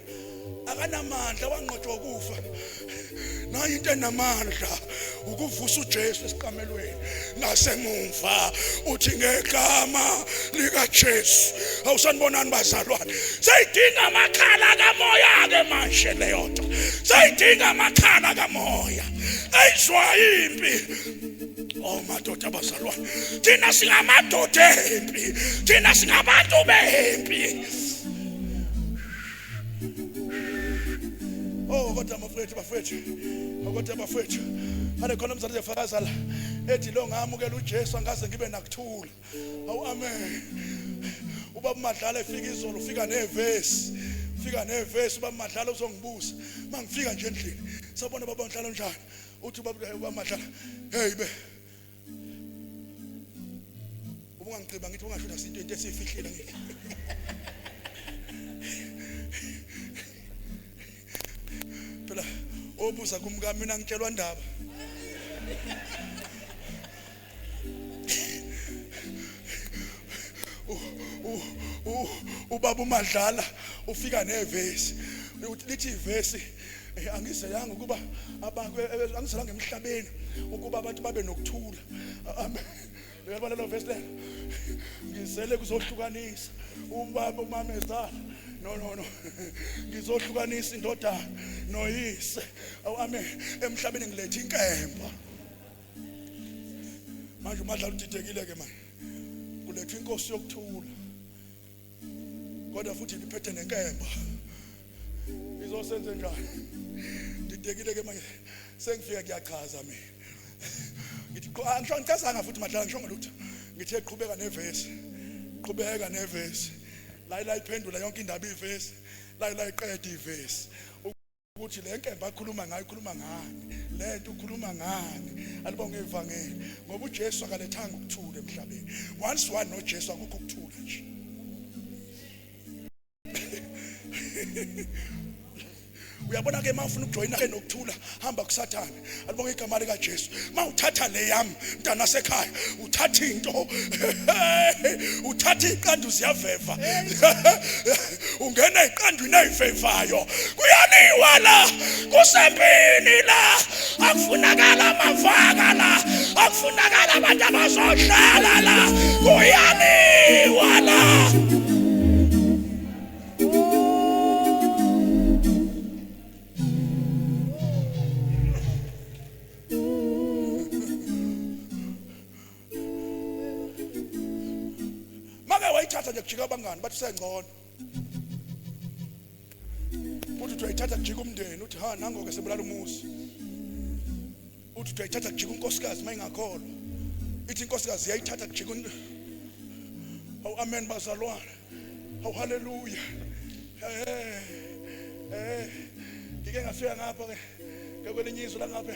akanamandla wanqotshwa ukufa nayo into enamandla ukuvusa uJesu esiqamelweni ngasemumva uthi ngegama likaJesu awusanibonani bazalwane seyidinga amakhala kamoya ke manje leyo nto seyidinga amakhala kamoya ayizwa impi Oh madoda abazalwane thina singamadoda empi thina singabantu bempi Oh kodwa bafethu bafethu kodwa bafethu ane khona umzali efakaza la ethi lo ngamukela uJesu angaze ngibe nakuthula awu amen ubaba Madlala efika izolo ufika nevesi ufika nevesi ubaba Madlala uzongibuza mangifika nje endlini sabona baba Madlala unjani uthi ubaba Madlala hey be ubungangiqiba ngithi ungasho nasinto into esiyifihlile ngithi phela obuza kumkami mina ngitshelwa ndaba ubaba uMadlala ufika nevesi lithi ivesi eh, angizelanga ukuba abantu eh, eh, angizelanga emhlabeni ukuba abantu babe nokuthula amen uyabona lelo vesi lelo ngizele kuzohlukanisa ubaba umama ezala no no no ngizohlukanisa indodana noyise awu amen emhlabeni ngilethe inkemba manje umadlala udidekile ke manje kulethwa inkosi yokuthula kodwa futhi iphethe nenkemba izosenze njani didekile ke manje sengifika kuyachaza mina ngithi angisho ngichazanga futhi madlala ngisho ngalutho ngithe qhubeka nevesi qhubeka nevesi la la iphendula yonke indaba ivesi la la iqeda ivesi ukuthi le nkemba akhuluma ngayo ikhuluma ngani le nto ukhuluma ngani alibonge ivangeli ngoba uJesu akalethanga ukuthula emhlabeni once one noJesu akukho ukuthula nje Uyabona ke, mawufuna ukujoyina ke nokuthula, hamba kuSathane. Alibonge igama lika Jesu. Mawuthatha le yami mntana sekhaya, uthatha into, uthatha iqandu ziyaveva, ungena eziqandwini ezivevayo. Kuyaliwa la, kusempini la, akufunakala amavaka la, akufunakala abantu abazodlala la, kuyaliwa la. Make wayithatha nje kujika abangani bathi usengcono. Uthi uthi uyayithatha kujika umndeni, uthi ha nango ke sebulala umuzi. Uthi uthi uyayithatha kujika unkosikazi mayingakholwa. Ithi inkosikazi iyayithatha kujika. Awu amen bazalwane. Awu haleluya. Eh eh ngike ngafika ngapha ke kwelinye izwe la ngapha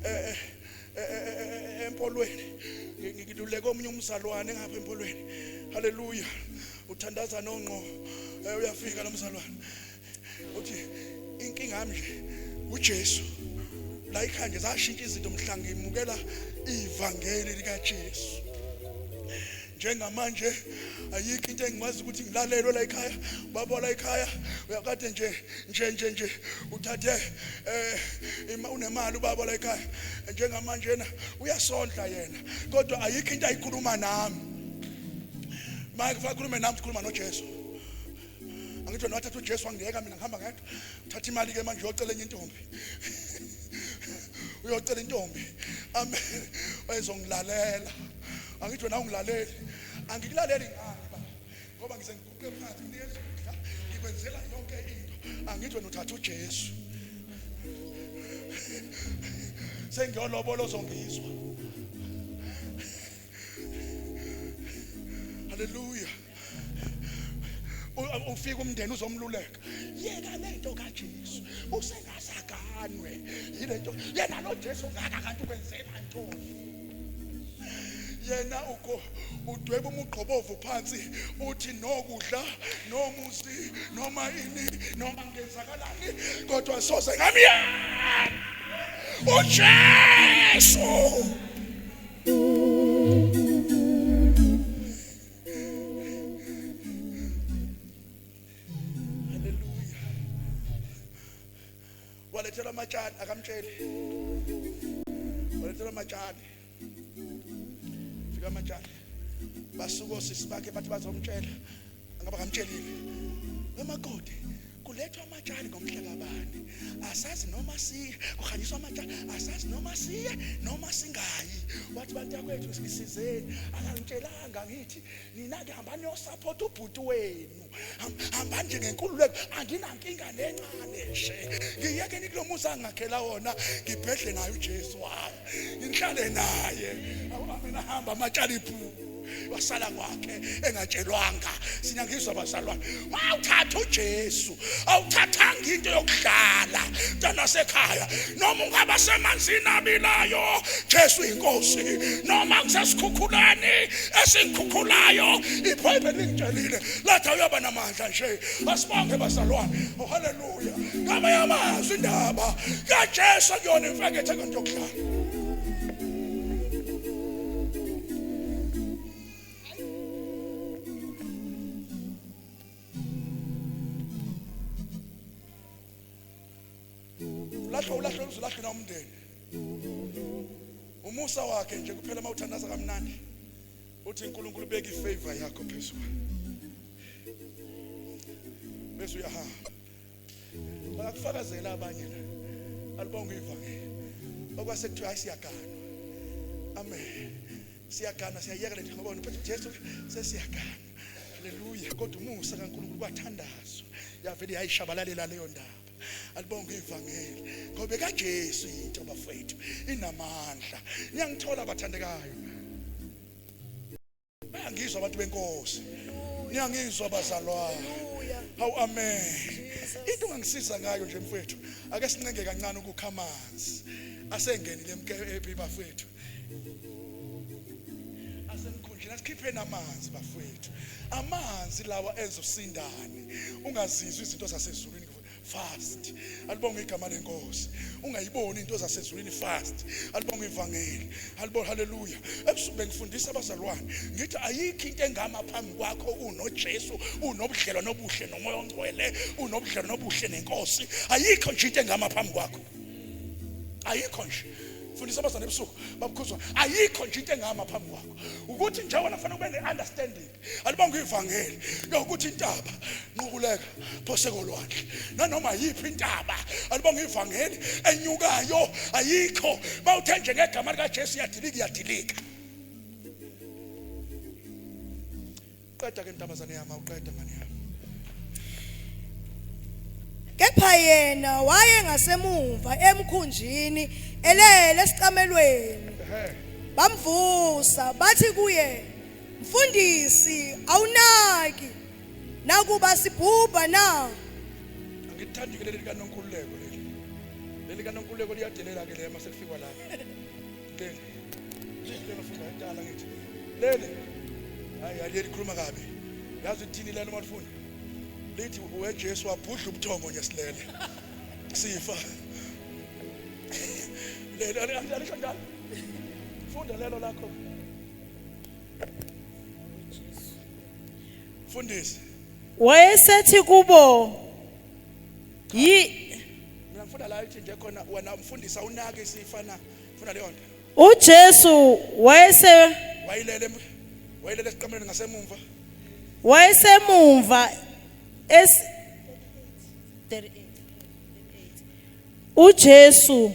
eh empolweni, ngiluleke omunye umzalwane ngapha empolweni. Haleluya. Uthandaza nongqo, uyafika lo mzalwane, uthi inkinga yami nje uJesu la ikhaya nje zashintsha izinto mhla ngimukela ivangeli likaJesu. Njengamanje ayikho into engikwazi ukuthi ngilalelwe la ekhaya. Baba la ekhaya uyakade nje nje nje nje uthathe unemali ubaba la ekhaya. Njengamanje na uyasondla yena, kodwa ayikho into ayikhuluma nami. Manje kufanele akhulume nami, sikhuluma noJesu. Angithi wena wathatha uJesu wangiyeka mina ngihamba ngedwa. Thatha imali ke manje uyocela enye intombi, uyocela intombi, amen, oyezongilalela. Angithi wena ungilaleli, angikulaleli ngani baba? Ngoba ngize ngiguqe phansi nginikeza ukudla, ngikwenzela yonke into. Angithi wena uthatha uJesu, sengiyolobola ozongizwa. Haleluya. Ufika umndeni uzomluleka, yeka lento kaJesu, usengasaganwe yilento. Yena lo Jesu ngaka kanti ukwenzela ntoni yena? Uko udweba umugqobovu phansi, uthi nokudla nomuzi noma ini noma ngenzakalani, kodwa soze ngamyeka uJesu. Haleluya. Walethela amatshani, akamtsheli. Walethela amatshani, fika amatshani, basuka osisi bakhe bathi bazomtshela, angaba kamtshelile wemakoti. Kulethwa amatshani ngomhla kabani, asazi noma siye, kuhanjiswa amatshani, asazi noma siye noma singayi. Wathi bantakwethu sisizeni, akangitshelanga. Ngithi nina-ke hambani yosupport ubhuti wenu. Hambani nje ngenkululeko, anginankinga nencane nje. Ngiyekeni kulo muzi angakhela wona, ngibhedle naye uJesu wami, ngihlale naye. Amen. Hamba amatshali iphu, wasala kwakhe engatshelwanga. Sinyangizwa bazalwane, mawuthatha uJesu awuthathanga into yokudlala mntana sekhaya. Noma ungaba semanzini abilayo, Jesu inkosi. Noma kusesikhukhuleni esikhukhulayo, iBhayibheli lingitshelile lathi awuyaba namandla nje. Asibonge bazalwane. Oh haleluya. Ngabe yamazi indaba kaJesu, akuyona imfekethe kanti yokudlala. Ulahlwa, ulahlwa, uzulahlwe na umndeni. Umusa wakhe nje kuphela uma uthandaza kamnandi, uthi uNkulunkulu beka ifavor yakho phezulu, bese uyahamba. Bakufakazela abanye la. Alibonga ivangeli. Okwase kuthiwa hayi, siyaganwa. Amen. Siyagana, siyayeka lento ngoba uphethe uJesu, sesiyagana. Haleluya. Kodwa umusa kaNkulunkulu, kwathandazwa, yavele yayishabalalela leyo ndaba. Alibonga ivangeli, ngoba kaJesu into bafethu inamandla. Niyangithola abathandekayo? Bayangizwa abantu benkosi? Niyangizwa bazalwane? Hawu amen. Into ongangisiza ngayo nje mfethu, ake sincenge kancane ukukha amanzi asengenile emke ephi bafethu, asemkhunjini. Asikhipheni amanzi bafethu, amanzi lawa enza usindane, ungazizwi izinto zasezulwini. Fast. Alibonge igama lenkosi. Ungayiboni into zasezulwini fast. Alibonge ivangeli. Alibonge haleluya. Ebusuku bengifundisa abazalwane ngithi ayikho into engama phambi kwakho unoJesu, unobudlelwano obuhle noMoya oNgcwele, unobudlelwano obuhle nenkosi. Ayikho nje into engama phambi kwakho. Ayikho nje. Fundisa abazalwane ebusuku babukhuzwa ayikho nje into engama phambi kwakho. Ukuthi nje wena fanele ube ne-understanding. Alibonge ivangeli yokuthi intaba nqukuleka phose kolwandle nanoma yiphi intaba alibonge ivangeli enyukayo ayikho bawuthe nje ngegama likaJesu iyadilika iyadilika qeda ke ntombazane yami awuqeda ngane yami. Kepha yena wayengasemuva emkhunjini elele esicamelweni. Bamvusa bathi kuye, Mfundisi, awunaki nakuba sibhubha na? Angithandi ke leli likaNonkululeko leli. Leli kaNonkululeko liyadelela ke le uma sekufikwa la. Leli. Leli lelo funda idala ngithi. Leli. Hayi aliyeli khuluma kabi. Yazi ithini lelo uma lifunda? Lithi uJesu wabhudla ubuthongo nje silele. Sifa. Lelo alisho njalo. Funda lelo lakho. Mfundisi. Wayesethi kubo yi Mina ngifunda la ithi nje khona wena mfundisi awunaki sifana funa leyo nto. uJesu wayese Wayilele wayilele esiqamelweni ngasemumva. Wayesemumva es 38 uJesu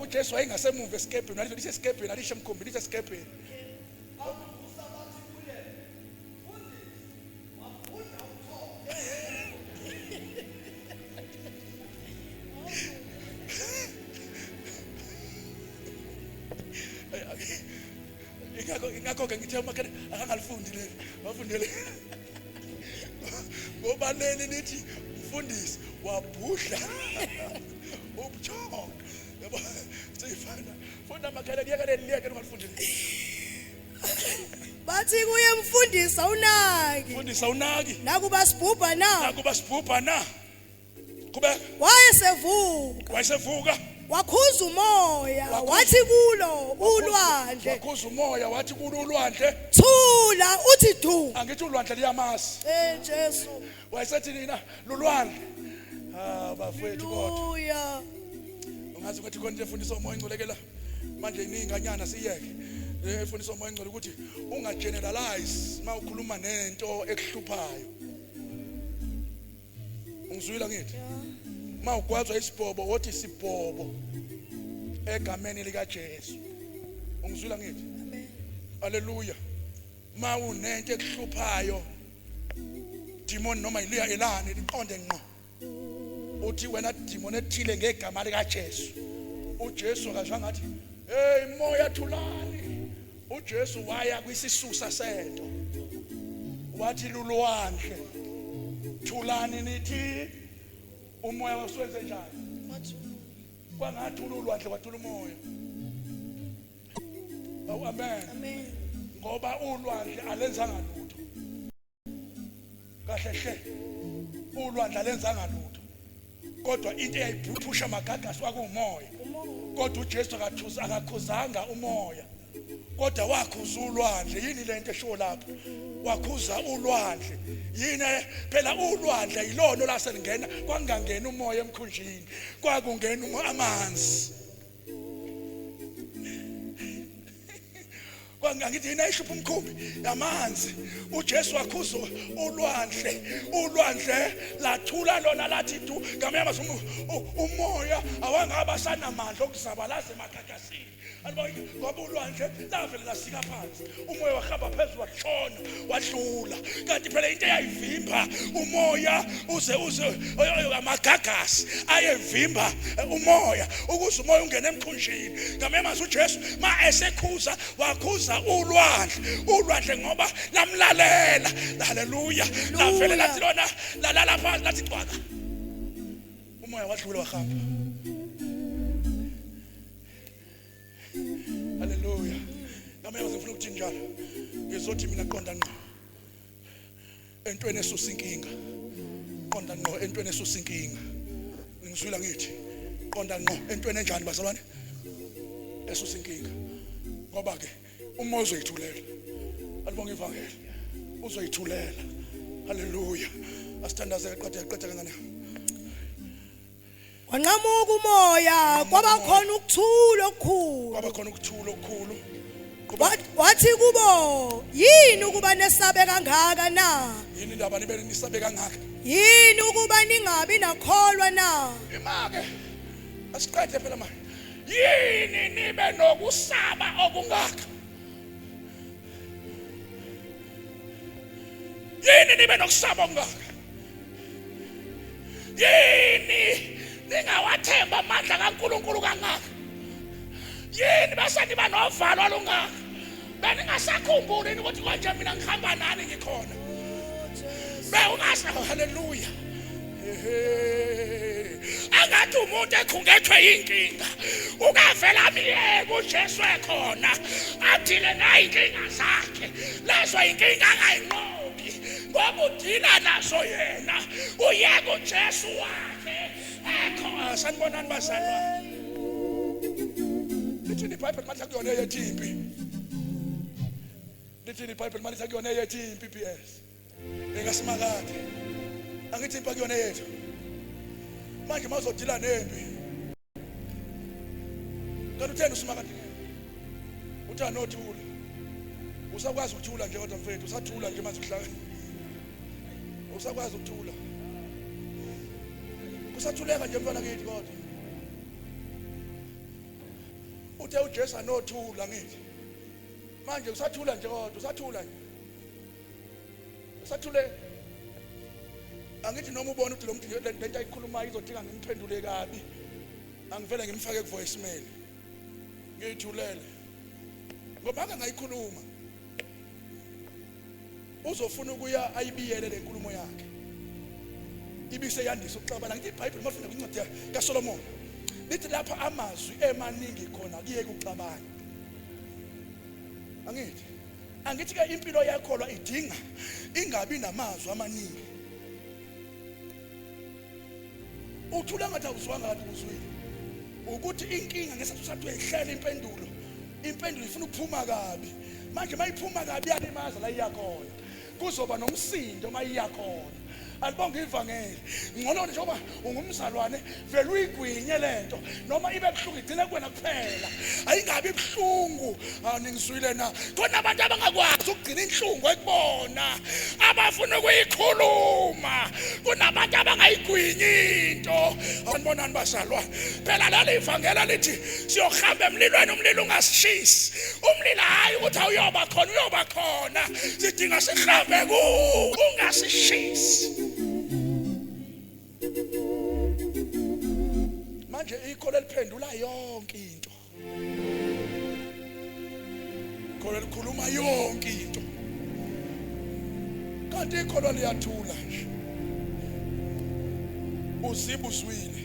uJesu wayengasemuva esikebheni walisho lisesikebheni alisho emkhumbini lisesikebheni. Ingakho ingakho ke ngithe umakhelwane akangalifundi leli wafundele ngoba leli lithi mfundisi wabhudla ubuthongo yabo sifana funda makhelwane liyeke leli liyeke ungalifundi. Bathi kuye, mfundisi awunaki. Mfundisi awunaki. Nakuba sibhubha na? Nakuba sibhubha na? Qhubeka. Wayesevuka. Wayesevuka. Wakhuza umoya wathi kulo ulwandle. Wakhuza umoya wathi kulo ulwandle. Thula uthi du. Angithi ulwandle liyamazi. Eh Jesu. Wayesethi nina lulwandle. Ah bafowethu kodwa. Haleluya. Ungazi ukuthi khona into efundisa umoya ingcwele la. Manje ininganyana siyeke. Efundisa umoya ingcwele ukuthi ungageneralize mawukhuluma nento ekuhluphayo. Ungizwile ngithi? Uma ugwazwa isibhobo wothi isibhobo egameni lika Jesu. Ungizwile ngithi? Amen. Haleluya. Uma unento ekuhluphayo demon noma iliya elani liqonde ngqo. Uthi wena demon ethile ngegama lika Jesu. uJesu akazange athi hey moya thulani. uJesu waya kwisisusa sento wathi lulwandle thulani nithi umoya wasuwenze njani kwangathula ulwandle kwathula umoya. Awu amen. Amen. Ngoba ulwandle alenzanga lutho kahle hle ulwandle alenzanga lutho kodwa into eyayibhuphusha amagagasi kwakuwumoya kodwa uJesu akathuza akakhuzanga umoya kodwa wakhuza ulwandle. Yini lento eshiwo lapho? Wakhuza ulwandle. Yini phela ulwandle yilona laselingena kwangangena umoya emkhunjini kwakungena amanzi. Kwangithi yini ayihlupha umkhumbi yamanzi. uJesu wakhuza ulwandle, ulwandle lathula lona lathi du. Ngamanye amazwi umoya awangaba sanamandla okuzabalaza emagagasini. Ngoba ulwandle lavele lasika phansi, umoya wahamba phezulu washona wadlula. Kanti phela into eyayivimba umoya uze uze amagagasi ayevimba umoya ukuze umoya ungene emkhunjini. Ngamanye amazwi uJesu ma esekhuza wakhuza ulwandle, ulwandle ngoba lamlalela. Haleluya. Lavele lathi lona lalala phansi lathi cwaka, umoya wadlula wahamba. Haleluya. Ngamanye amazwi ngifuna ukuthi njalo ngizothi mina qonda ngqo. Entweni esusa inkinga. Qonda ngqo entweni esusa inkinga. Ngizwile ngithi qonda ngqo entweni enjani bazalwane? Esusa inkinga. Ngoba ke uma uzoyithulela. Alibonga ivangeli. Uzoyithulela. Haleluya. Asithandaze qeda qeda kancane. Wanqamuka umoya kwaba khona ukuthula okukhulu. Kwaba khona ukuthula okukhulu. Wathi kubo, yini ukuba nesabe kangaka na? Yini indaba nibe nisabe kangaka? Yini ukuba ningabi nakholwa na? Imake. Asiqede phela manje. Yini nibe nokusaba okungaka? Yini nibe nokusaba okungaka? Yini ningawathemba amandla kaNkulunkulu kangaka? Yini bese niba novalo olungaka? Beningasakhumbuli yini ukuthi konje mina ngihamba nani ngikhona? Bewungasa haleluya. Angathi umuntu ekhungethwe inkinga ukavela amyeke uJesu ekhona athile nayi inkinga zakhe lezo inkinga angayinqobi ngoba udila nazo yena uyeke uJesu wakhe ekhona. Sanibonani bazalwane, lithini iBhayibheli manje kuyona eyethu impi? Lithini iBhayibheli manje kuyona eyethu impi? PS Ngikasimakade. Angithi impi akuyona yethu. Manje mawuzodila nempi. Kanti utheni usimakade? Uthi anothula. Usakwazi ukuthula nje kodwa mfethu, usathula nje manje uhlaka. Usakwazi ukuthula. Kusathuleka nje mfana kithi kodwa. Uthe uJesu anothula ngithi. Manje usathula nje kodwa, usathula nje. Sathule angithi noma ubona ukuthi lo muntu lento ayikhulumayo izodinga ngimphendule kabi angivele ngimfake ku voicemail ngiyithulele ngoba ake ngayikhuluma uzofuna ukuya ayibiyele le nkulumo yakhe ibise yandisa ukuxabana. Ngithi iBhayibheli mafunda kwincwadi kaSolomon lithi lapha amazwi emaningi khona kuye kuxabana. Angithi Angithi ke impilo yakholwa idinga ingabi namazwi amaningi. Uthula ngathi awuzwanga kanti uzwile. Ukuthi inkinga ngesikhathi usathi uyayihlela impendulo, impendulo ifuna ukuphuma kabi. Manje mayiphuma kabi yalimaza la iyakhona. Kuzoba nomsindo mayiyakhona. Alibonge ivangeli. Ngcono njengoba ungumzalwane vele uyigwinye lento noma ibe buhlungu igcine kuwena kuphela. Ayingabi buhlungu. Aningizwile na? Khona abantu abangakwazi ukugcina inhlungu ekubona. Abafuna ukuyikhuluma. Kunabantu abangayigwinyi into. Anibonani bazalwane. Phela leli ivangeli lithi siyohamba emlilweni umlilo ungasishisi. Umlilo hayi ukuthi awuyoba khona uyoba khona. Sidinga sihambe ku ungasishisi. Manje ikhola eliphendula yonke into. Ikhola elikhuluma yonke into. Kanti ikholwa liyathula nje. Uzibuzwile.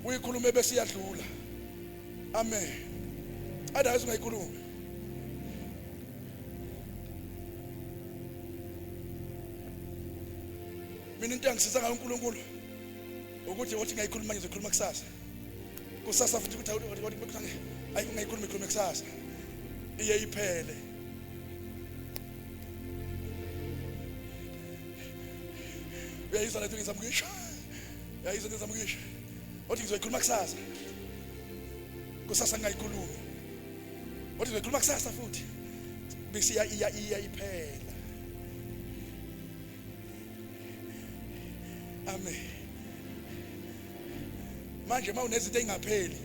Uyikhulume bese iyadlula. Amen. Otherwise ungayikhulumi. Mina into engisiza ngayo uNkulunkulu ukuthi othi ngayikhuluma ngizokhuluma kusasa. Kusasa futhi ukuthi ayi ungayikhuluma ikhulume kusasa. Iye iphele. Uyayizwa lento ngizama ukuyisho. Uyayizwa lento ngizama ukuyisho. Othi ngizoyikhuluma kusasa. Kusasa ngingayikhulumi. Othi ngizoyikhuluma kusasa futhi. Bese iya iya iya iphela. Amen. Manje uma unezinto ezingapheli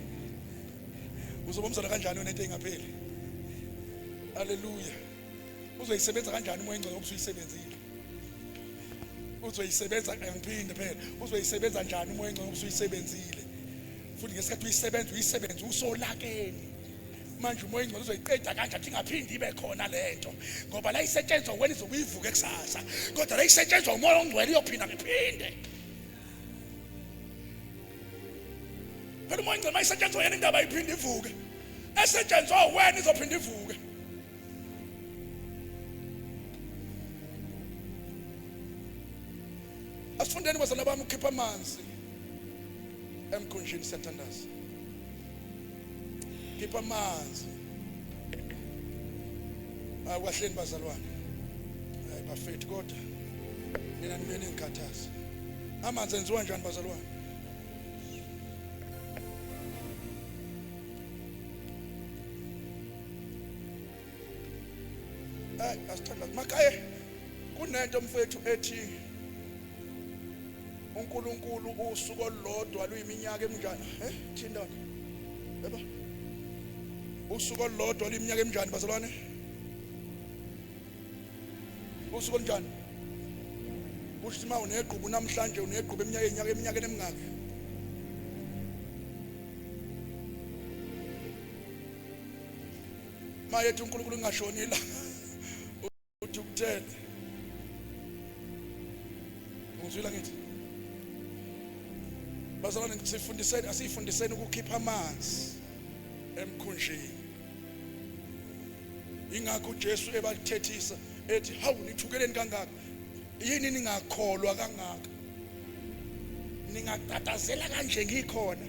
uzoba umzala kanjani unento engapheli? Haleluya. Uzoyisebenza kanjani umoya engcwele ngoba usuyisebenzile? Uzoyisebenza ngiphinde phela. Uzoyisebenza njani umoya engcwele ngoba usuyisebenzile? Futhi ngesikhathi uyisebenza uyisebenza usolakeni. Manje umoya engcwele uzoyiqeda kanje athi ingaphindi ibe khona lento ngoba la isetshenzwa wena izokuyivuka kusasa kodwa la isetshenzwa umoya ongcwele iyophinda ngiphinde. Phela umoya ongcwele mayisetshenzwa yena indaba iphinde ivuke. Esetshenzwa wena izophinda ivuke. Asifundiseni bazalwane bami ukukhipha amanzi emkhunjini siyathandaza. Khipha amanzi. Akwahleni bazalwane. Hayi bafethu kodwa nina nibe ningikhathaza. Amanzi enziwa njani bazalwane? Hayi asithandaze. Makaye kunento mfethu ethi uNkulunkulu usuku olulodwa luyiminyaka eminjani? Eh thindana. Yebo. Usuku olulodwa luyiminyaka eminjani bazalwane? Usuku olunjani? Kusho ukuthi uma unegqubu namhlanje unegqubu eminyaka eminyaka eminyakeni emingaki? Mayethi uNkulunkulu ngashoni la. Uthukuthele. Ngizwile ngithi. Bazalwane sifundiseni asifundiseni ukukhipha amanzi emkhunjini. Ingakho uJesu ebathethisa ethi hawu nithukeleni kangaka. Yini ningakholwa kangaka? Ningatatazela kanje ngikhona.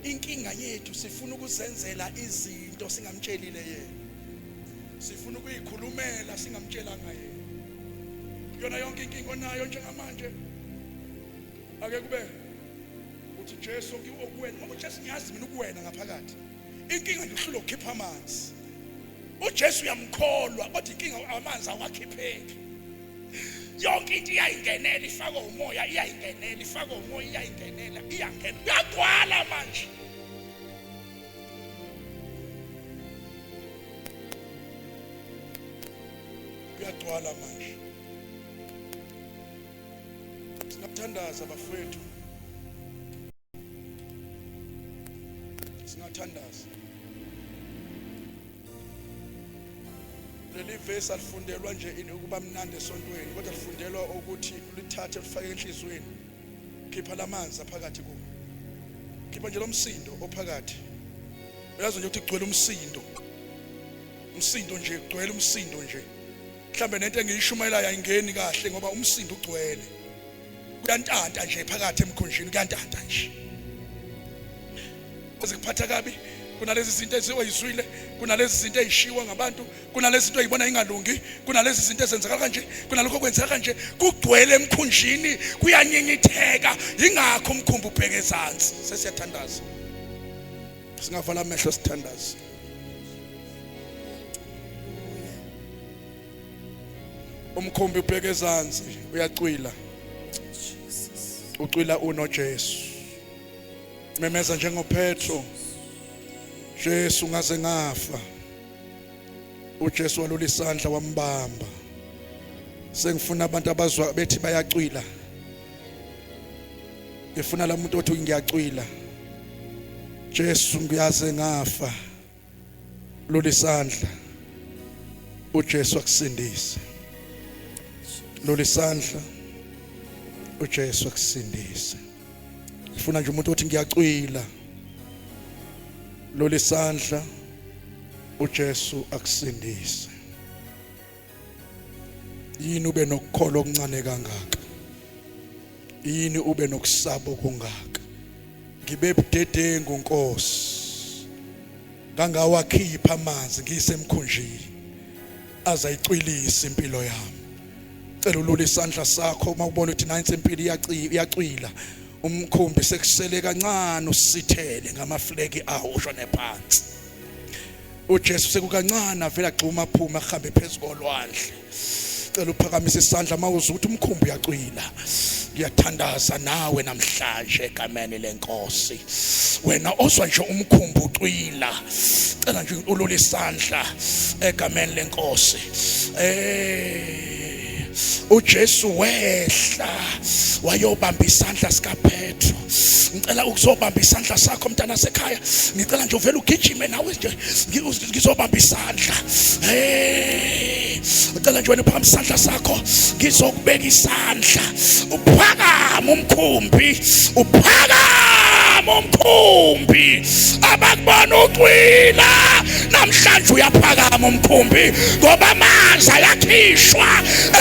Inkinga yethu sifuna ukuzenzela izinto singamtshelile yena. Sifuna ukuyikhulumela singamtshelanga yena. Yona yonke inkinga onayo njengamanje ake kube uthi Jesu okuwena ngoba uJesu ngiyazi mina ukuwena ngaphakathi. Inkinga nje uhlula ukukhipha amanzi. uJesu uyamkholwa kodwa inkinga amanzi awakhipheki. Yonke into iyayingenela ifakwe umoya iyayingenela ifakwe umoya iyayingenela iyangena kuyagcwala manje. Kuyagcwala manje. Singathandaza bafowethu. Singathandaza. Leli vesi alifundelwa nje ukuba mnandi esontweni kodwa lifundelwa ukuthi lithathe lifake enhliziyweni. Khipha lamanzi aphakathi kuwo. Khipha nje lomsindo ophakathi. Uyazi nje ukuthi kugcwele umsindo. Umsindo nje kugcwele umsindo nje. Mhlambe nento engiyishumayelayo ayingeni kahle ngoba umsindo ugcwele. Kuyantanta nje phakathi emkhunjini kuyantanta nje. Ezikuphatha kabi kunalezi zinto eziwayizwile kunalezi zinto ezishiwa ngabantu kunalezi zinto ezibona ingalungi kunalezi zinto ezenzakala kanje kunalokho kwenzeka kanje kugcwele emkhunjini kuyanyinyitheka ingakho umkhumbi ubheke ezansi sesiyathandaza singavala amehlo sithandaze Umkhumbi ubheke ezansi uyacwila. Ucwila unoJesu. Memeza njengoPetro. Jesu ngaze ngafa. uJesu walula isandla wambamba. Sengifuna abantu abazwa bethi bayacwila. Ngifuna la muntu othi ngiyacwila. Jesu ngiyaze ngafa. Lula isandla. uJesu akusindise. Lula isandla. uJesu akusindise. Ngifuna nje umuntu othi ngiyacwila. Lula isandla. uJesu akusindise. Yini ube nokukholwa okuncane kangaka? Yini ube nokusaba okungaka? Ngibe budedengu Nkosi. Ngangawakhipha amanzi ngisemkhunjini. Azayicwilisa impilo yami. Cela ulule isandla sakho uma ubona ukuthi nansi impilo iyacwila. Umkhumbi sekusele kancane usithele ngamafleki awo ushone phansi. uJesu sekukancane avela gxuma aphuma ahambe phezu kolwandle cela uphakamise isandla mawuza ukuthi umkhumbi uyacwila ngiyathandaza nawe namhlanje egameni lenkosi wena ozwa nje umkhumbi ucwila cela nje ulule isandla egameni lenkosi eh uJesu wehla wayobamba isandla sikaPetro ngicela ukuzobamba isandla sakho mntana sekhaya ngicela nje uvele ugijime nawe nje ngizobamba isandla hey ngicela nje wena uphakamisa isandla sakho ngizokubeka isandla uphakama umkhumbi uphakama umkhumbi abakubona ucwila. Namhlanje uyaphakama umkhumbi ngoba amanzi ayakhishwa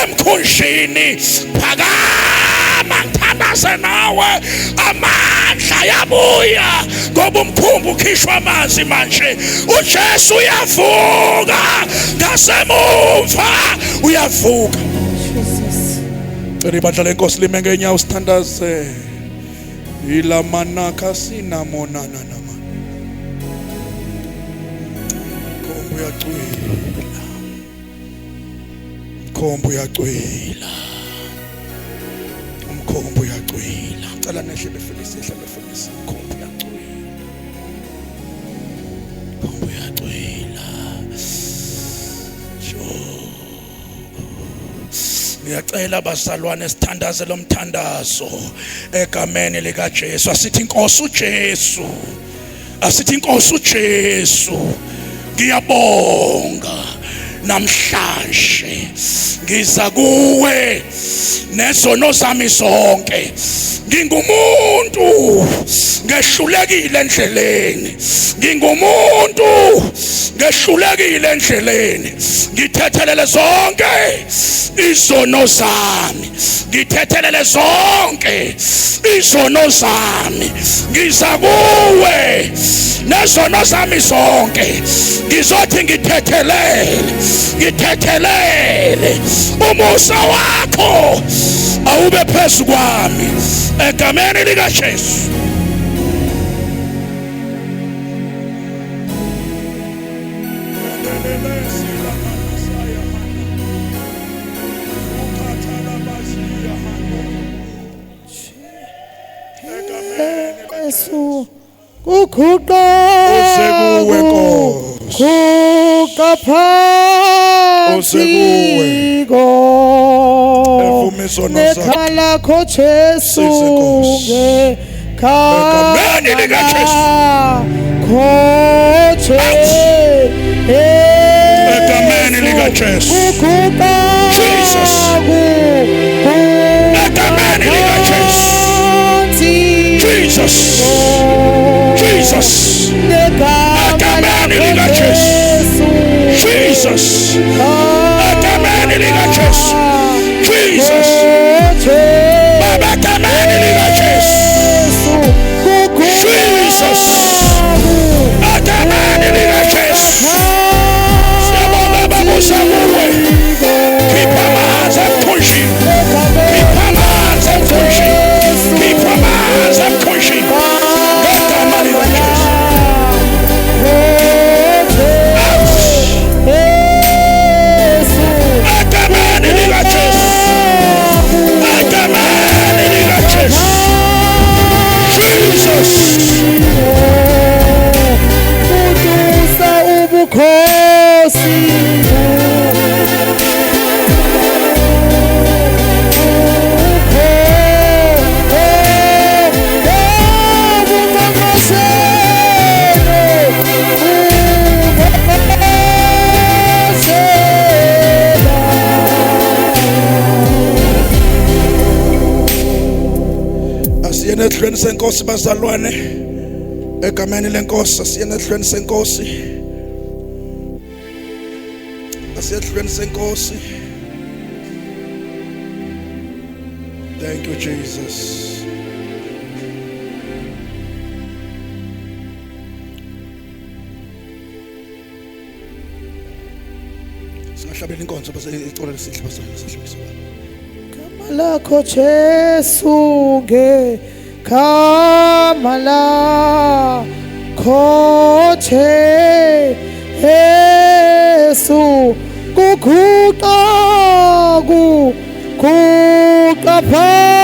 emkhunjini. Phakama ngithandaze nawe, amandla ayabuya ngoba umkhumbi ukhishwa amanzi manje. uJesu uyavuka ngasemumva, uyavuka. Jesus. Cela ibandla lenkosi lime ngenyawo sithandaze. Ilamanaka sinamonana nama. Mkhombo uyacwila. Mkhombo uyacwila. Umkhombo uyacwila. Cela nehle befundisi, ehle befundisi. Mkhombo uyacwila. Mkhombo uyacwila. Ngiyacela bazalwane sithandaze lo mthandazo egameni lika Jesu. Asithi inkosi uJesu. Asithi inkosi uJesu. Ngiyabonga namhlanje ngiza kuwe nezono zami zonke. Ngingumuntu ngehlulekile endleleni. Ngingumuntu ngehlulekile endleleni. Ngithethelele zonke izono zami, ngithethelele zonke izono zami. Ngiza kuwe nezono zami zonke, ngizothi ngithethelele, ngithethelele. Umusa wakho awube phezu kwami egameni likaJesu. Jesu kuguqa Uze kuwe, Nkosi. Guqa Uze kuwe. phansi ko Evuma izono zakhe. Negama lakho Jesu Size, Nkosi. ngegama Egameni likaJesu. lakho Jesu. Egameni likaJesu. Kuguqa Jesus. kuguqa Egameni likaJesu. phansi Jesus. Jesus. Egameni likaJesu. Jesus. Egameni likaJesu. Jesus. Baba, egameni likaJesu. Jesus. Egameni likaJesu. Siyabonga Baba usakuwe. Khipha amanzi emkhunjini. Khipha amanzi emkhunjini. Khipha amanzi emkhunjini. Ngegama likaJesu. Out. Egameni likaJesu. Egameni likaJesu. Jesus. Udusa ubukhosi Asiyene ehlweni senkosi bazalwane. Egameni lenkosi asiyene ehlweni senkosi. Asiye ehlweni senkosi. Thank you Jesus. Singahlabela inkonzo bese iculo lesihle bazalwane sahlabisa. Gama lakho Jesu ngegama lakho Jesu kuguqa kuguqa phansi.